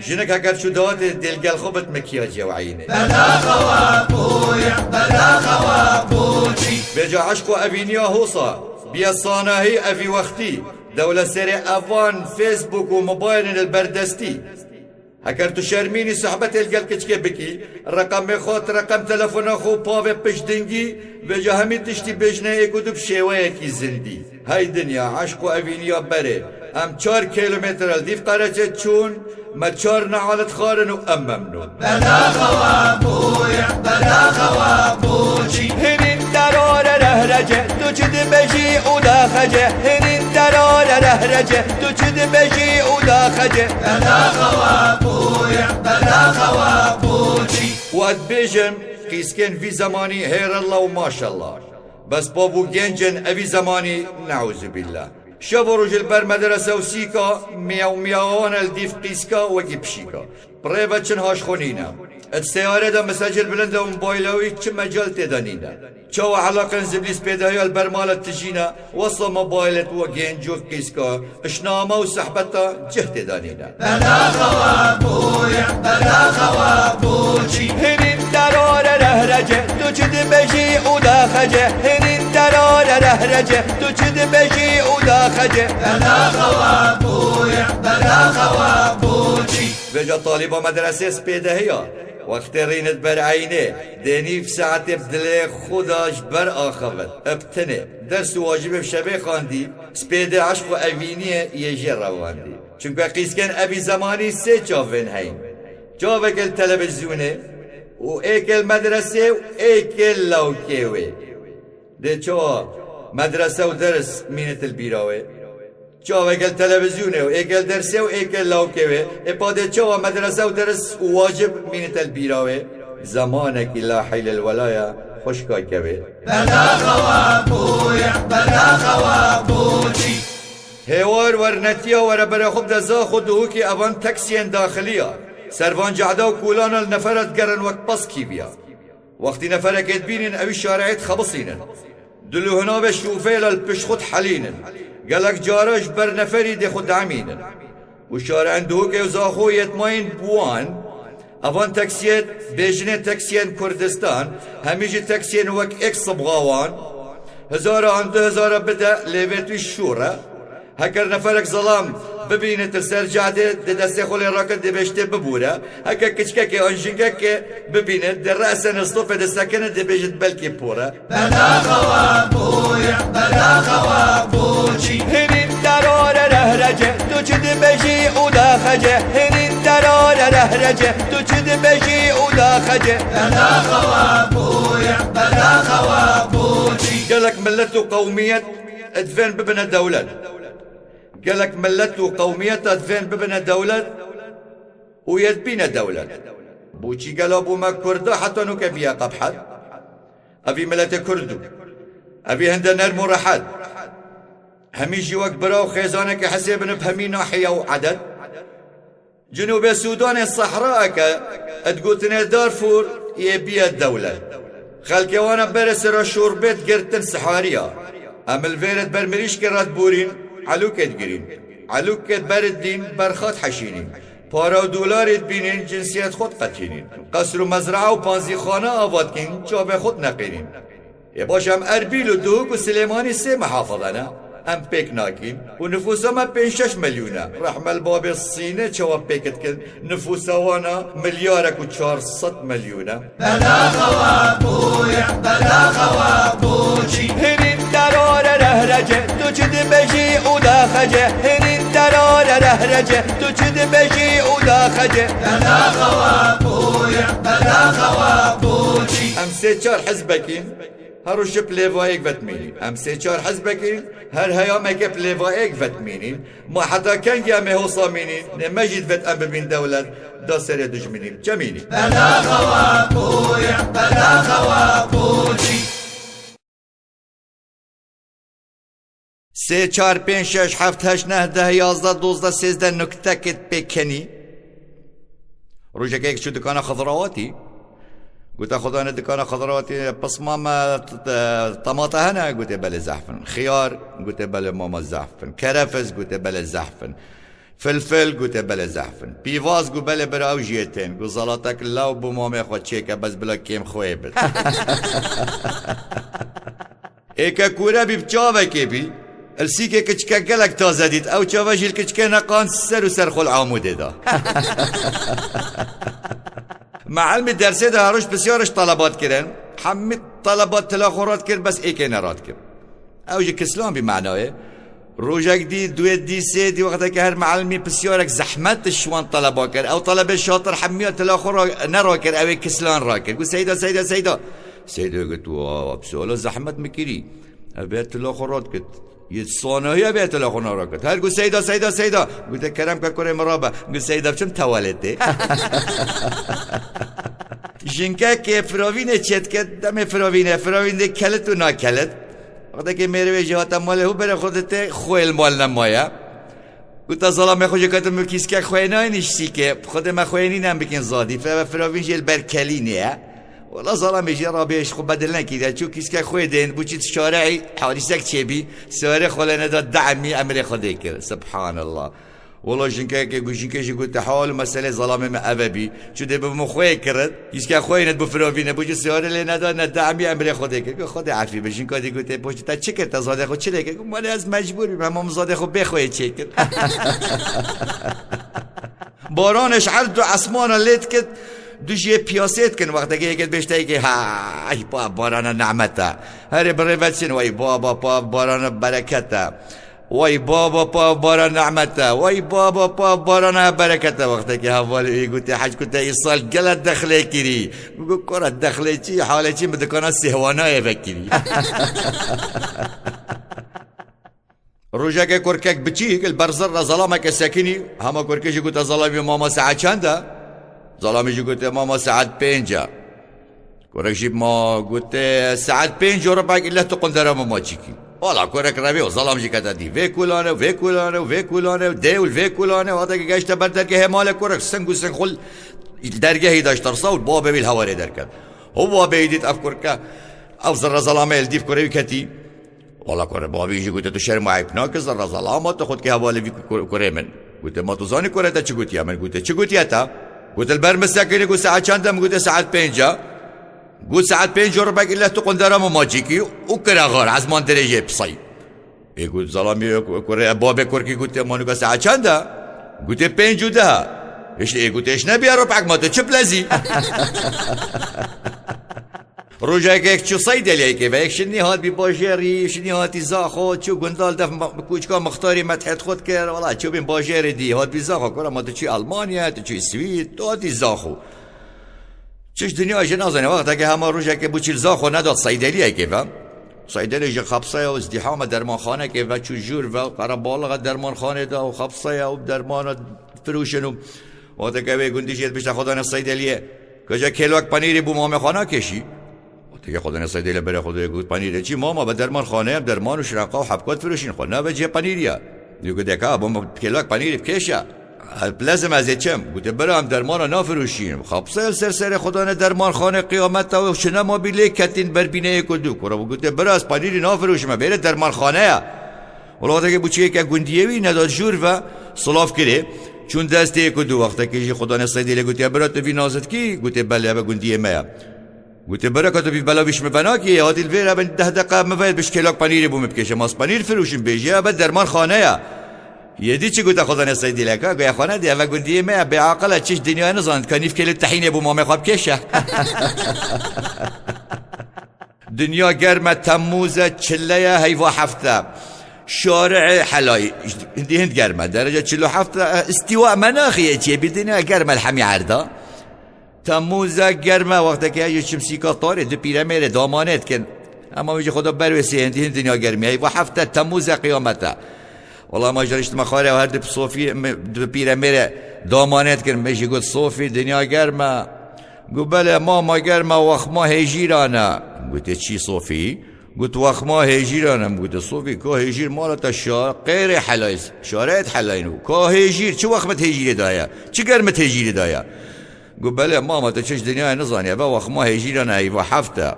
jinik heger çû dawetê dê li gel xwe bit mikyajê û eynê. Bedaxewa bûye, bedaxewa bûçî. Bêje eşq û evîniya hosa, biye sanahî evî wextî. Dewle serê evan Facebook û mobaylên li ber destî. Eger tu şermînî sohbetê li gel keçikê bikî, reqemê xwe, ti reqem telefona xwe û pavê pişt dingî, vêca hemî tiştî bêjine êk û du bi şêweyekî zindî. Hey dinya, eşq û evîniya berê. Em çar kîlometre li dîv Qereçê çûn, me çar neal dixwarin û em memnûn. Bedaxewa bûye, bedaxewa bûçî. Hinî terare rehrece, tu çi dibêjî û daxece. Hinî terare rehrece, tu çi dibêjî û daxece. Bedaxewa bûye, bedaxewa bûçî. Û ez dibêjim, qîskên vî zemanî hêrella û maşella. Bes bab û genc in evî zemanî, neûzubîllah. Şev û roj li ber medrese û sîka, miyaw miyawan e li dîv qîska wekî pişîka. Bi rê ve çin haş xwe nîne. Di seyarê de mesajê bilind e û mobayla wî çi mecal tê de nîne. Çawa elaqên ziblî spêdehiya li ber mala tijîne, wesla mobaylê tu we genc û qîska, işname û sohbeta cih tê de nîne. Bedaxewa bûye, bedaxewa bûçî. Hinî terare rehrece, tu çi dibêjî û daxece. Hinî terare rehrece, tu çi dibêjî û daxece. Bedaxewa bûye, bedaxewa bûçî. Vêca taliba medresê spêdehiya. Wextê rînit ber eynê, dê nîv saetê bi dilê xwe de ji ber axivit, bi tinê, ders û wacibê bi şevê xwendî, spêdê eşq û evîniyê yê jê rewandî. Çunke qîskên evî zemanî sê çavên heyn. Çavekê li televîzyonê û êkê li medresê û êkê li lawkê wê. Dê çawa medrese û ders mînit li bîra wê? Çavek li televîzyonê û êk li dersê û êk li lawkê wê. Ê pa dê çawa medrese û ders û wacib mînit li bîra wê? Zemanekî la heyle li wela ye, xwişka kevê. Bedaxewa bûye, bedaxewa bûçî. Hêwar wernetiya were bere xwe bide zax û duhukî evan teksiyên daxiliya. Servan cehda û kûlana li nefera digerin wek paskî viya. Wextî neferekê dibînin, ewî şareê dixebisînin. Dil û hinavê şûfêla li pişt xwe dihelînin. Gelek cara ji ber neferî dê xwe diemînin. Û şareên duhokê û zaxo yê dimayîn bi wan. Evan teksiyê bêjinê teksiyên Kurdistan, hemî jî teksiyên wek êk sibxa wan. Hezara an du hezara bide, lê vê tû şûr e. Heker neferek zilam bibînit li ser cadê, dê destê xwe lê rakin, dê bêjtê bibûre. Heke kiçkekê an jingekê bibînit, dê resen stofê dê sekinit, dê bêjit belkî pûr e. Bedaxewa bûye, bedaxewa bûçî. Hinî terare rehrece, tu çi dibêjî û daxece. Hinî terare rehrece, tu çi dibêjî û daxece. Bedaxewa bûye, bedaxewa bûçî. Gelek millet û qewmiyet divên bibine dewlet. Gelek millet û qewmiyeta divên bibine dewlet û yê dibîne dewlet. Bûçî gela bo me Kurda heta nûke biye qebhet? Evî miletê Kurd û evî hinde nerm û rehet. Hemî jî wek bira û xêzanekê hesêbin bi hemî nahiye û edet. Cinûbê Sûdanê sehraeke, di gotinê Darfûr yê biye dewlet. Xelkê wana berê sera şorbê digirtin sihariya. Em li vêrê di ber mirîşkê re diborîn, elûkê digirîn. Elûkê di ber didîn, berxa diheşînîn. Para û dolarê dibînîn, cinsiyet xwe diqetînîn. Qesr û mezraa û panzîxana ava dikîn, çavê xwe dineqînîn. Ê baş, em Erbîl û Duhok û Silêmanî sê mihafaza ne? Em pêk nakîn. Û nifûsa me pênc şeş milyûn e. Rehme li babê Sînê çawa pêk dikin? Nifûsa wana milyarek û çar sed milyûn e. Bedaxewa bûye, bedaxewa bûçî. Hinî terare rehrece, tu çi dibêjî û daxece. Hinî terare rehrece, tu çi dibêjî û daxece. Bedaxewa bûye, bedaxewa bûçî. Em sê çar hizbekîn. Her roj ji plêvayek ve dimînî. Em sê çar hizbekî, her heyameke plêvayek ve dimînî. Ma heta kengî em ê hosa mînî? Nê me jî divêt em bibîn dewlet, da serê dijminî, çemînî. Bedaxewa bûye, bedaxewa bûçî. Sê, çar, pênc, şeş, heft, heşt, neh, deh, yazdeh, dozdeh, sêzdeh nuktekê pê kenî. Rojekê yek çû dikana xidrawatî. Gote, "Xwedane dikana xidrawatî, pisma me, t-, t-, temate hene?" Gote, "Belê, zehf in." "Xiyar?" Gote, "Belê mama, zehf in." "Kerefis?" Gote, "Belê, zehf in." "Filfil?" Gote, "Belê, zehf in." "Pîvaz?" Got, "Belê bira, ew jî yê tên." Got, "Zalatek law bo mamê xwe çêke, bes bila kêm xweyê bit." Ê ke kûre bî, bi çavekê bî, Li Sîkê kiçikek gelek taze dît. Ew çava jî li kiçikê neqand ser û ser xwe li Amûdê da. Meelmî dersê de her roj pisyar ji teleba dikirin. Hemî teleba tila xwe rat kir, bes êkê nerat kir. Ew ji kislan bî manayê. Rojek dî, duê dî, sê dî, wextekê her meelmî pisyarek zehmet ji wan teleba kir. Ew telebê şatir hemiya tila xwe ra-, nerakir, ew ê kislan rakir. Got, "Seyda, Seyda, Seyda." Seyda got, "Wa, wa, pisyara zehmet min kirî." Ev bê tila xwe rat kir. Yê sanahiya bê tila xwe nara kir. Her got, "Seyda, Seyda, Seyda." Gote, "Kerem ke kurê min rabe." Got, "Seyda, biçim tewalêtê." Jinkekê firavînê çêdike, demê firavîne, firavîn dê kelit û nakelit. Wextekê mêrê wê jî hate malê, hû berê xwe dite, xwê li mal nemaye. Gote, "Zelamê xwe jî ketim û kîskek xwê nayînî ji Sîkê. Xwedê me xwê nîn em bikin zadî. Fe-, firavîn jî li ber kelî nê ye." Wela zelamê jî rabê ji xwe bedil nekiriye. Çû kîskek xwê dên, bû çî şareyî hadîsek çêbî. Sêwarê xwe lê neda demî emrê Xwedê kir. Subhanallah. Wela jinkekê got, jinkê jî gote, "Hal û meselê zelamê me ev e bî. Çû dê bi min xwê kirin. Kîske xwê yîne bû firavîne. Bû jî sêwarê lê neda, ne demî emrê Xwedê kir." Got, "Xwedê efî be." Jinka dî gote, "Poştê te çi kir? Te zadê xwe çi lê kir?" Got, "Malê ez mecbûr bîm. Hema min zadê xwe bê xwê çê kir." Baranê ji erd û esmana lê dikit, du jiyê piyasê dikin, wextekê yekê dibêjte yekê, "Ha, ay pa barana nehmet e." Herê bi rê ve diçin, "Wey baba pa barana bereket e. Wey baba pa barana nehmet e. Wey baba pa barana bereket e." Wextekê hevalê wî gote, "Hec gote, îsal gele dexlê kirî." Got, "Kura dexlê çi, halê çi, min dikana sêhwanayê vekirî." Rojekê kurkek biçîk li ber zirra zelameke sekinî, hema kurkê jî gote zelamê, "Mama, saet çend e?" Zelamê jî gote, "Mama, saet pênc e." Kurek jî ma gote, "Saet pênc û ribek îlle tu qundera min ma çikî." Wala kurek revê û zelam jî kete dî. Vê kulane û vê kulane û vê kulane û dê û vê kulane, wextekê geşte ber dergehê malê kurek sing û sing xul dergehî de ji tirsa û babê wî li hewarê derket. Ho babê wî dît ev kurke, ev zirra zelamê li dîv kurê wî ketî. Wala kure, babî jî gote, "Tu şerm û eyb nake, zerra zelama tu xwe dikî hevalê vî ku-, ku-, kurê min." Gote, "Ma tu zanî kure te çi gotiye min?" Gote, "Çi gotiye te?" Gote, "Li ber min sekinî, got saet çend e?" Min gote, "Saet pênc e." Got, "Saet pênc û ribek îlle tu qundera min ma çikî û kire xar, ez man dirêjê pisayî." Ê got, zelamî ku-, kurê, babê kurkî gote, "Ma nuka saet çend e?" Gote, "Pênc û deh e." Îşte ê gote, "Hiş nebiye ribek, ma tu çi bilezî?" Rojekek çû seydeliyekê ve, yek şinî hat bî bajêrî, şinî hatî Zaxo, çû gundal def ma-, kûçka mixtarî medhê xwe dikir, wala çû bîn bajêrê dî, hat bî Zaxo, kura ma tu çû Almanya, tu çû Swîd, tu hatî Zaxo. Çi ji dinya jî nazane, wextekê hema rojekê bû çî li Zaxo nedat seydeliyekê ve. Seydelê jî xepseya û izdîhama dermanxanekê ve çû jûr ve, qerebalixê dermanxanê de û xepseya û dermana firoşin û wextekê wê gundî jê dibişte xwe dane seydeliyê. Kece kêlwek penîrê bû mamê xwe nakêşî. Wextekê xwe dane seydelê berê xwe dê got, "Penîrê çi mama, be derman xaneyem, derman û şireqa û hebkat firoşîn xwe, nebe cihê penîriya." Dî got, "Deka, bo min kêlwek penîrê bikêşe. Lezim ez ê çim." Gote, "Bira em dermana nafiroşîn." Xapse li ser serê xwe dane derman xane qiyameta û şine ma bî lê ketîn ber bîneyê ku dû. Kura bû gote, "Bira ez penîrî nafiroşim, em bêre derman xaneya." Wela wextekê bûçiyeke gundiyê wî neda jûr ve silav kirê. Çûn destê ku dû wextekê jî xwe dane seydê lê gotiye, "Bira tu vî nazir dikî?" Gote, "Belê, eve gundiyê me ye." Gote, "Bira ka tu vî belavî ji min venakî, hatî li vêre bin deh deqa min ve biş kêlak penîrê bû min bikêşe. Ma ez penîr firûşim bêjî, eve derman xane ye." Yê dî çi gote xwe dane seydê lê ka, goya xwe nedê, eve gundiyê me ye, bêaqil e, çi ji dinyayê nizanit, ka nîv kêlê tehînê bû mamê xwe bikêşe. Dinya germ e, Temmûz e, çile ye, heyva heft e. Şari'ê helayî, hindî hind germ e. Derece çil û heft e, îstîwa me naxiye çiyê, bî dinya germ e, li hemî erda. Temmûz e, germ e, wextekê ji çimsîka tarê, du pîremêrê damanê dikin. Ema wê jî xwe da ber wê sê hindî hind dinya germ e. Heyva heft e, Temmûz e, qiyamet e. Wela ma ji riştime xwarê her du sofî, du pîremêrê damanê dikin. Me jî got, "Sofî, dinya germ e." Got, "Belê, mama germ e, wexma hêjîran e." Gote, "Çî sofî?" Got, "Wexma hêjîran e." Gote, "Sofî, ka hêjîr mala te şa-, qêrê helay, şareyet helayîn û ka hêjîr, çi wexmet hêjîrê daye? Çi germet hêjîrê daye?" Got, "Belê, mama te çi ji dinyayê nizaniye, ve wexma hêjîran e, heyva heft e.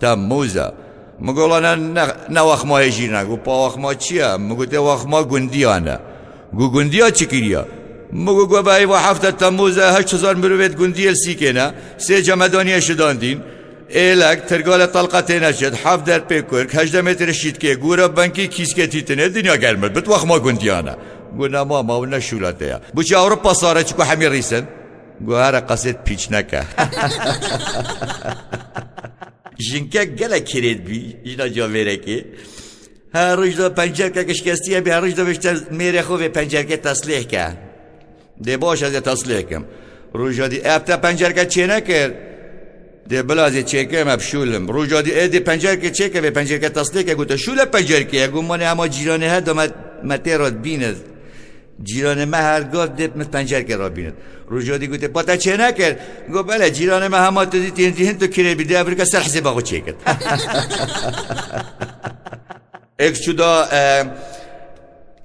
Temmûz e." Min got, "La ne, ne, ne wexma hêjîran e." Got, "Pa wexma çi ye?" Min gote, "Wexma gundiyan e." Got, "Gundiya çi kiriye?" Min got, "Got ve heyva heft e, Temmûz e, heşt hezar mirovê di gundiyê li Sîkê ne, sê cemedaniyê şidandîn, Êlek, tirgale talqa têne çêt, heft derpê kurk, hejdeh metre şîtkê, gûra benkî kîske tîtine, dinya germir bit, wexma gundiyane. Gu ne mama û ne şûla te ya. Buçî Ewropa sare çiku hemî rîsin. Gu here qesêt pîç neke. Jinke gelek kirêt bî, jina cavêrekê. Her roj da pencerkeke şikestiye bî, her roj da bişte mêrê xwe vê pencerkê teslêh ke. Dê baş ez ê teslêh kim. Roja dî ev te pencerke çênekir. Dê bila ez ê çêkim, ev şûlim. Roja dî ê dê pencerke çêke vê pencerke teslêh ke, gote şûle pencerkeye. Got manê hema cîranê he da me, me tê re bîne. Cîranê me her gav dê min pencerke re bîne. Roja dî gote pa te çênekir. Got bele cîranê me hema tu dîtî hin tu kirê bî dê ev rike ser hesêba xwe çêkir. Êk çû da, e,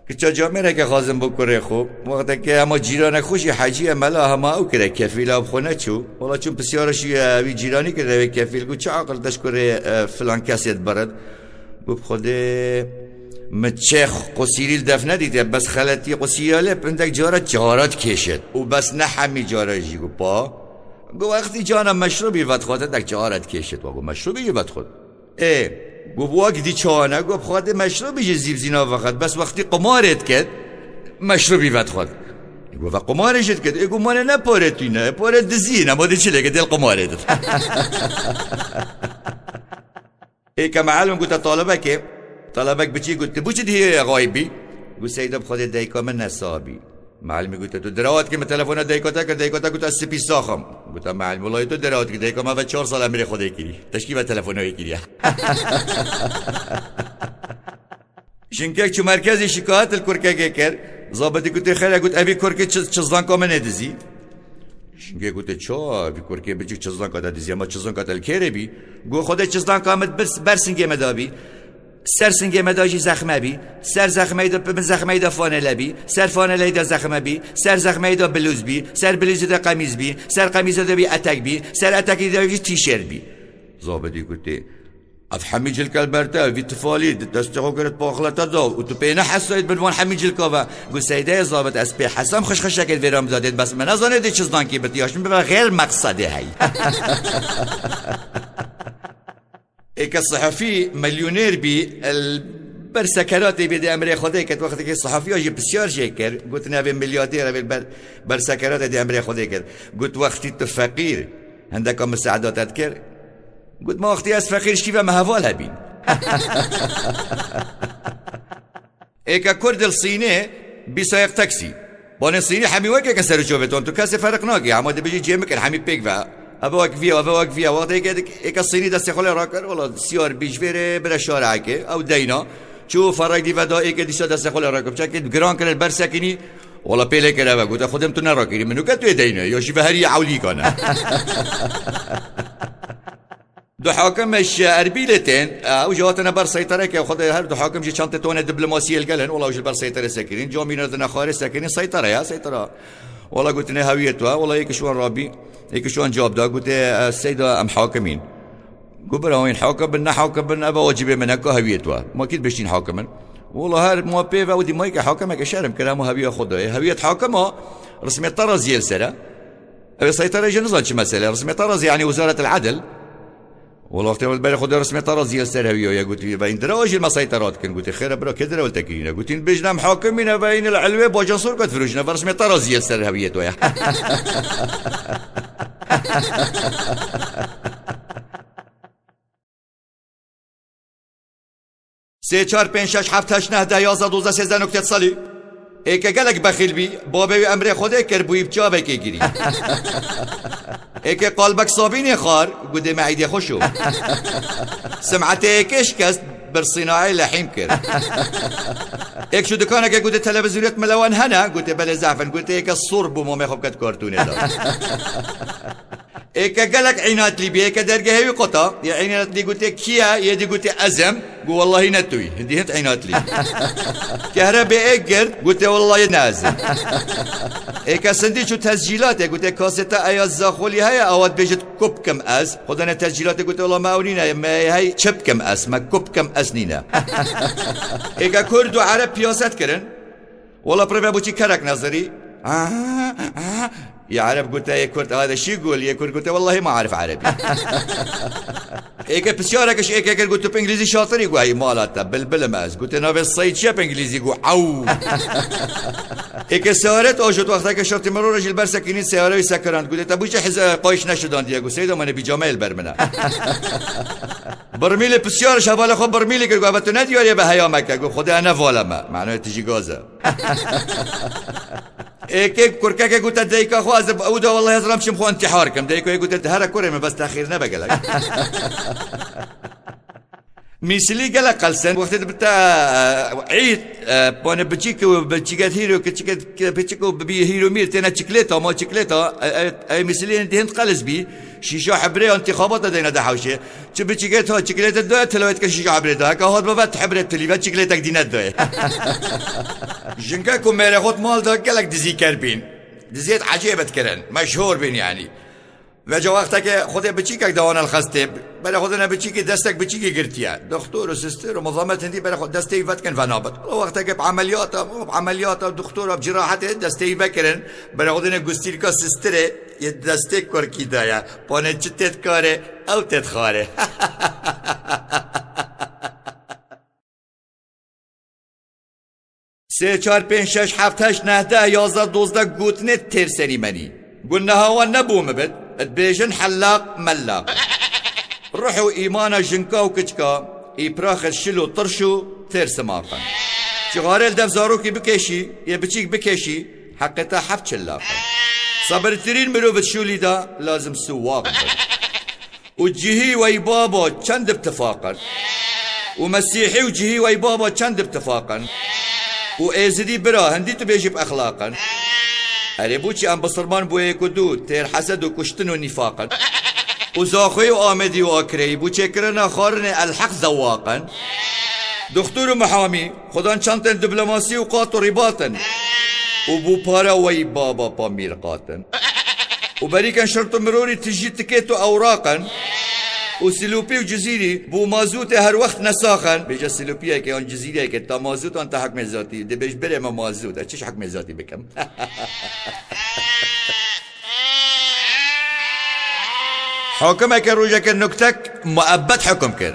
kiça camêreke xwazin bo kurê xwe. Wexteke hema cîranek xwe jî hecî ye mela hema ew kire kefîl ew bi xwe neçû. Wela çûn pisyara jî, e, wî cîranî kir wê kefîl. Got çi aqil te ji kurê, e, filan kesê dibirit. Got bi Xwedê min çê qusîrî li def nedîtiye, bes xeletî qusîya lê hindek cara cara dikêşit. Û bes ne hemî cara jî got pa. Got wextî cana meşrûbî vedixwet hindek cara dikêşit. Wa got meşrûbî jî vedixwet. Ê, got, wek dî çawa ne? Got, bi Xwedê meşrûbî jî zîv zîna vexwet. Bes wextî qumarê diket, meşrûbî vedixwet. Ê, got, ve qumarê jî diket. Ê, got, mane ne pare tîne, pare dizî ne, ma dê çi lêke dêl qumarê dit. Ê, ke meelim gote talebekê, talebek biçî got, tu bu çi dihê xayibî? Got, Seyda bi Xwedê dayika min ne sabî. Melimî gote, tu dirawat kî min telefona dayika te kir, dayika te gote ez spî sax im. Gote melim, wela tu dirawat kî dayika me ve çar sal emrê Xwedê kirî. Te ji kî ve telefona wê kiriye? Jinkek çû merkezê şikayet li kurkekê kir. Zabitî gote xêr e, got evî kurkê çi-, çizdanka min ê dizî. Jinkek gote ça, evî kurkê biçûk çizdanka te dizî, ema çizdanka te li kê re bî? Got Xwedê çizdanka min bir, ber singê me dabî. Ser singê me de jî zexme bî, ser zexmeyê de, bi zexmeyê de fanele bî, ser faneleyê de zexme bî, ser zexmeyê de bilûz bî, ser bilûzê de qemîz bî, ser qemîzê de bî etek bî, ser etekê de jî tîşêrt bî. Zabitî gotê, ev hemî cilke li ber te, vî tifalî, di destê xwe girt paxile te da û tu pê nehesayî di bin van hemî cilka ve. Got, Seydeyê zabit, ez pê hesam xişxişekê di vê re min da dêt, bes me nezanê dê çi zdankî bit, ya ji min bibe xêr meqsedê hey. Êke sihefî milyonêr bî, li ber sekeratê bê dê emrê Xwedê ket, wextekê sihefiya jî pisyar jê kir, gotin, "Ev ê milyardêr, ev ê ber, ber sekeratê dê emrê Xwedê ket." Got, "Wextî tu feqîr, hindeka misaada te dikir?" Got, "Ma wextî ez feqîr ji kî ve me heval hebîn?" Êke kurd li Sînê bî sayeq taksî. Banê Sînî hemî wek êke ser û çavê ton, tu kesê ferq nake, hema dibêjî cê min kir, hemî pêk ve. Eve wek viya, eve wek viya. Wextê êke dik-, êke Sînî destê xwe lê rakir, wela siyar bî ji vê rê bire şarekê, ew deyna. Çû ferek dî ve da êke dîsa destê xwe lê rakir. Çekê giran kir, ber sekinî, wela pê lê kir eve, gote, "Xwedê min tu nerakirî, min ûke tu yê deyna, ya jî ve herî ewlîka ne." Du hakim ji Erbîlê tên, ew jî hatine ber seytereke, Xwedê her du hakim jî çantê tonê diplomasiyê li gel in, wela ew jî li ber seyterê sekirîn, camîna dine xwarê sekirîn, seytere ya, seytera. Wela gotine hewiyê tu, wela yek ji wan rabî, yek ji wan cewab da, gote, "Ez Seyda em hakimîn." Got, "Bira wîn hakim bin, ne hakim bin, eva wacibê min e, ka hewiyê tu. Ma kî dibêjtîn hakim in?" Wela her ma pê ve û dîmayî ke hakimeke şerm kir, hemû hewiya xwe dayê. Hewiyet hakima, rismê teraziyê li ser e. Ev ê seytere jî nizan çi mesele. Rismê terazî, yanî Wezaret el Edil. Wela wextê berê xwe de rismê teraziyê li ser hewiya ye, gotî, "Ve îndira jî me seytera dikin." Gotî, "Xêr e bira, kê direwil te kirîne?" Gotîn, "Bêjin em hakimî ne, ve îne li elwê bacan sorka difiroşine, ve rismê teraziyê li ser hewiyê to ye." Sê, çar, pênc, şeş, heft, heşt, neh, deh, yazdeh, dozdeh, sêzdeh, noktet salî. Êke gelek bexîl bî, babê wî emrê Xwedê kir, bûyî bi çavekê girî. Êke qalbek sabînê xwar, gudê me eydê xweş o. Sim'etê êkê şikest, bir sînayê lehîm kir. Êk çû dikaneke gudê televîzyonê melewan hene, gotê belê zehf in, gotê êke sor bû mamê xwe biket kartûnê de. Êke gelek înatlî bî, êke dergehê wî qota, yê înatlî gotê, "Kî ye?" Yê dî gotê, "Ez im." Got, "Wellahî ne tu yî." Hindî hind înatlî. Kehrebê êk girt, gotê, "Wellahî ne ez im." Êke sindî çû tescîlatê, gotê, "Kaseta eya Zaxolî heye, awa dibêjit ku bikim ez?" Xwedane tescîlatê gotê, "Wela me ew nîne, me hey çi bikim ez, me ku bikim ez nîne." Êke kurd û ereb piyaset kirin. Wela pirê ve boçî kerek nezirî. Ah, ah, Yê Ereb gote, yê Kurd, "Hada şî gul?" Yê Kurd gote, "Wellahî ma erif Erebî." Êke pisyareke ji êke kir, got, "Tu bi îngilîzî şatir î?" Got, "Ey mala te, bilbilim ez." Gote, "Navê Seyîd çi ye bi îngilîzî?" Got, "Ew." Êke seyaret ajot, wexteke şertî mirov re jî li ber sekînî seyare wî sekiran. Gote, "Te bû çi hiz-, e, qayîş neşidandiye?" Got, "Seyda, mane pîcameyê li ber min e." Birmîlê pisyar ji hevalê xwe birmîlê kir, got, "Eve tu ne diyarî, eve heyameke?" Got, "Xwedê ene vala me. Manoyê tu jî gaz e." Êkê kurkeke gote dayika xwe, "Ez ew da wellahî ez re em çim xwe intîhar kim." Dayika wê gote, "Di here kurê min, bes te xêr nebe gelek." Mîsilî gelek qels in. Wextê dibite, e, îd, e, pane biçîk û biçîket hîro, kiçiket piçik û bibî hîro mîr têne çiklêta, ma çiklêta, e, e, e, mîsilî di hind qels bî, şîşa hibrê ya întîxabata deyne de hewşê. Çi biçîket ha çiklête doye, tilawê dike şîşa hibrê de. Heke hat bive, tu hibrê tilî ve çiklêtek dîne doye. Jinke ku mêrê xwe di mal de gelek dizîker bîn. Diziyê ecêb dikirin. Meşhûr bîn yanî. Veca wexteke xwedê biçîkek de wan li xestê, berê xwe dine biçîkî, destek biçîkî girtiye. Doktor û sister û mizamet hindî berê xwe destê wî vedikin venabit. Wexteke bi emeliyata, bi emeliyata doktora bi cirahetê destê wî vekirin, berê xwe dine gustîlka sisterê yê destê kurkî de ye. Pane çi tê dikarê, ew tê dixwarê. Sê, çar, pênc, şeş, heft, heşt, neh, deh, yazdeh, dozdeh gotinê têr serî menî. Gunneha wan nebû min bit, dibêjin hellaq, mellaq. Ruh û îmana jinka û kiçka, îpraxê şil û tirş û têr simaqin. Çixarê li dev zarokî bikêşî, yê biçîk bikêşî, heqê te heft çillaqin. Sebirtirîn mirov di şûlî de, lazim siwaq bin. Û cihî wey baba çend bi tifaq in. Û mesîhî û cihî wey baba çend bi tifaq in. Û êzidî bira hindî tu bêjî bi exlaq in. Erê, bo çi em bisilman bo yek û du, têr hesed û kuştin û nîfaq in. Û zaxweyî û amedî û akireyî, bo çêkirina xwarinê elheq zewaq in. Doktor û mihamî, xudan çantên diplomasî û qat û rîbat in. Û bo para wey baba pa mîrqat in. Û berîkên şirt û mirorî tijî tikêt û ewraq in. Û silopî û cizîrî bo mazûtê her wext nesax in. Bêje silopiyeke yan cizîriyeke ta mazût an ta hekmê zatî. Dibêj birê me mazût. Ez çi ji hekmê zatî bikim? Hakimeke rojeke nuktek muebbet hukum kir.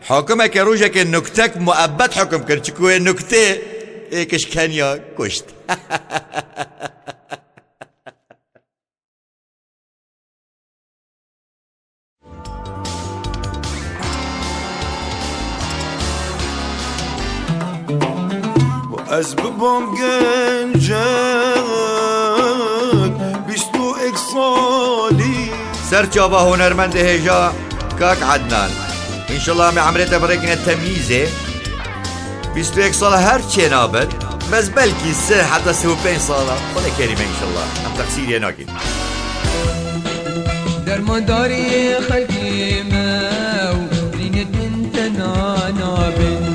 Hakimeke rojeke nuktek muebbet hukum kir. Çiku wê nuktê ê kişkeniya kuşt. Ez bibam gencek bîst û yek salî. Serçava hunermendê hêja Kak Ednan. Înşallah em ê emrê te birêkine temyîzê. Bîst û yek sala her çê nabin. Bes belkî sih heta sih û pênc sala. Xwedê kerîm e înşallah. Em teqsîriyê nakin. Dermandarê xelkê me û rînê din tena nabin.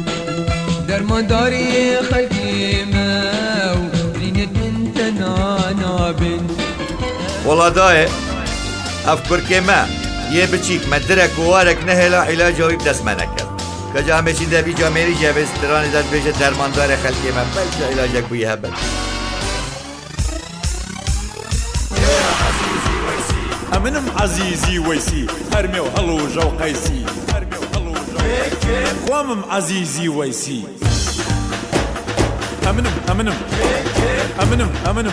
Dermandarê xelkê me û rînê din tena nabin. Wela dayê, ev kurkê me, yê biçîk me direk û warek nehêla îlaca wî bi dest me nekir. Keca em ê çîn de bî camêrî jî evê stranê de dibêje dermandarê xelkê me, belkî îlacek bûyî hebe. Eminim Ezîzî Weysî, Hermê û Helûje û Qeysî. Xwemim Ezîzî Weysî. Eminim, eminim. Eminim, eminim.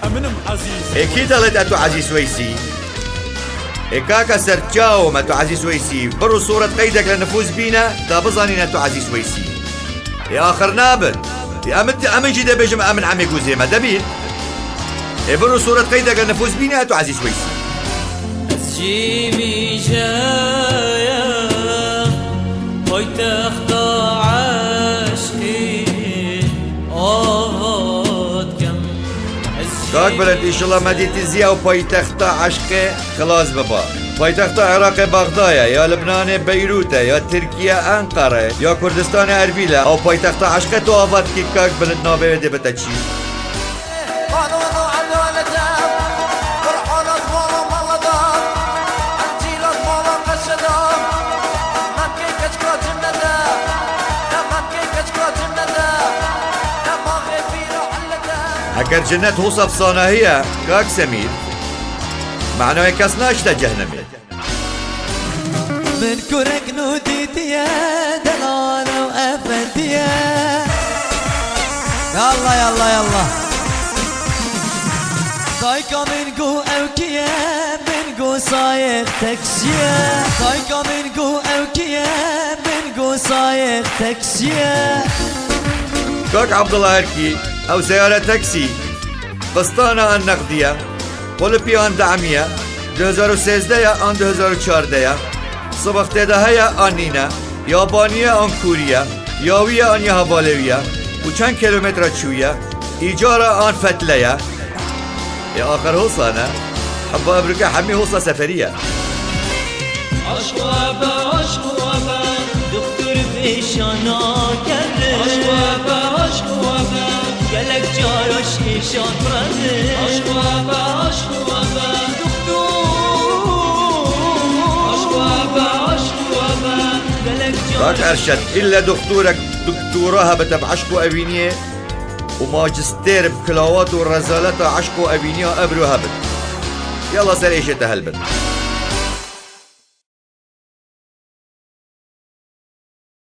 Eminim Ezîzî. Ê kî delit e tu Ezîz Weysî? Ê kaka ser çawo me tu Ezîz Weysî? Bir û sûret qeydek li nifûs bîne, da bizanîne tu Ezîz Weysî. Ê axir nabin. Ê em, em jî dê bêjim em in emê gûzê me. Debîn. Ê bir û sûret qeydeke nifûs bîne tu Ezîz Weysî. Ez jî vîjeyim paytexta eşqî ava dikim. Ez jî Kak Bilind, înşallah me dîtî ziya û paytexta eşqê xilas biba. Paytexta Iraqê Bexda ye, ya Libnanê Beyrût e, ya Tirkiye Enqere, ya Kurdistanê Erbîl e. Ew paytexta eşqê tu ava dikî Kak Bilind navê wê dê bite çi? Eger cennet hosa bi sanahî ye, kak Semîr, manayê kes naşte cehnemê. Min kurek nû dîtiye, delal û efendiye. Yallah, yallah, yallah. Dayka min got ew kî ye, min got sayex teksiye. Dayka min got ew kî ye, min got sayex teksiye. Kak Abdullah Erkî, ew seyare teksî, qistana an nexdiye, qulipî an damiye, du hezar û sêzdeh ya an du hezar û çardeh ya, sibix tê de heye an nîne, yabaniye an kûriye, ya wî ye an ya hevalê wî ye, û çend kilometre çûye, îcara an fetle ye. Ê axir hosa ne? Heba ebrike hemî hosa seferî ye. Aşk we be, aşk we be, doktor vêşana kere. Aşk we be, aşk we be, gelek cara şêşan rede. Aşk we be, aşk we be, doktor. Aşk we be, aşk we be, gelek cara. Kak Erşet, îlle doktorek doktora hebite bi eşq û evîniyê û majistêr bi kilawat û rezaleta eşq û evîniya ebro hebit. Yalla ser êşê te helbin.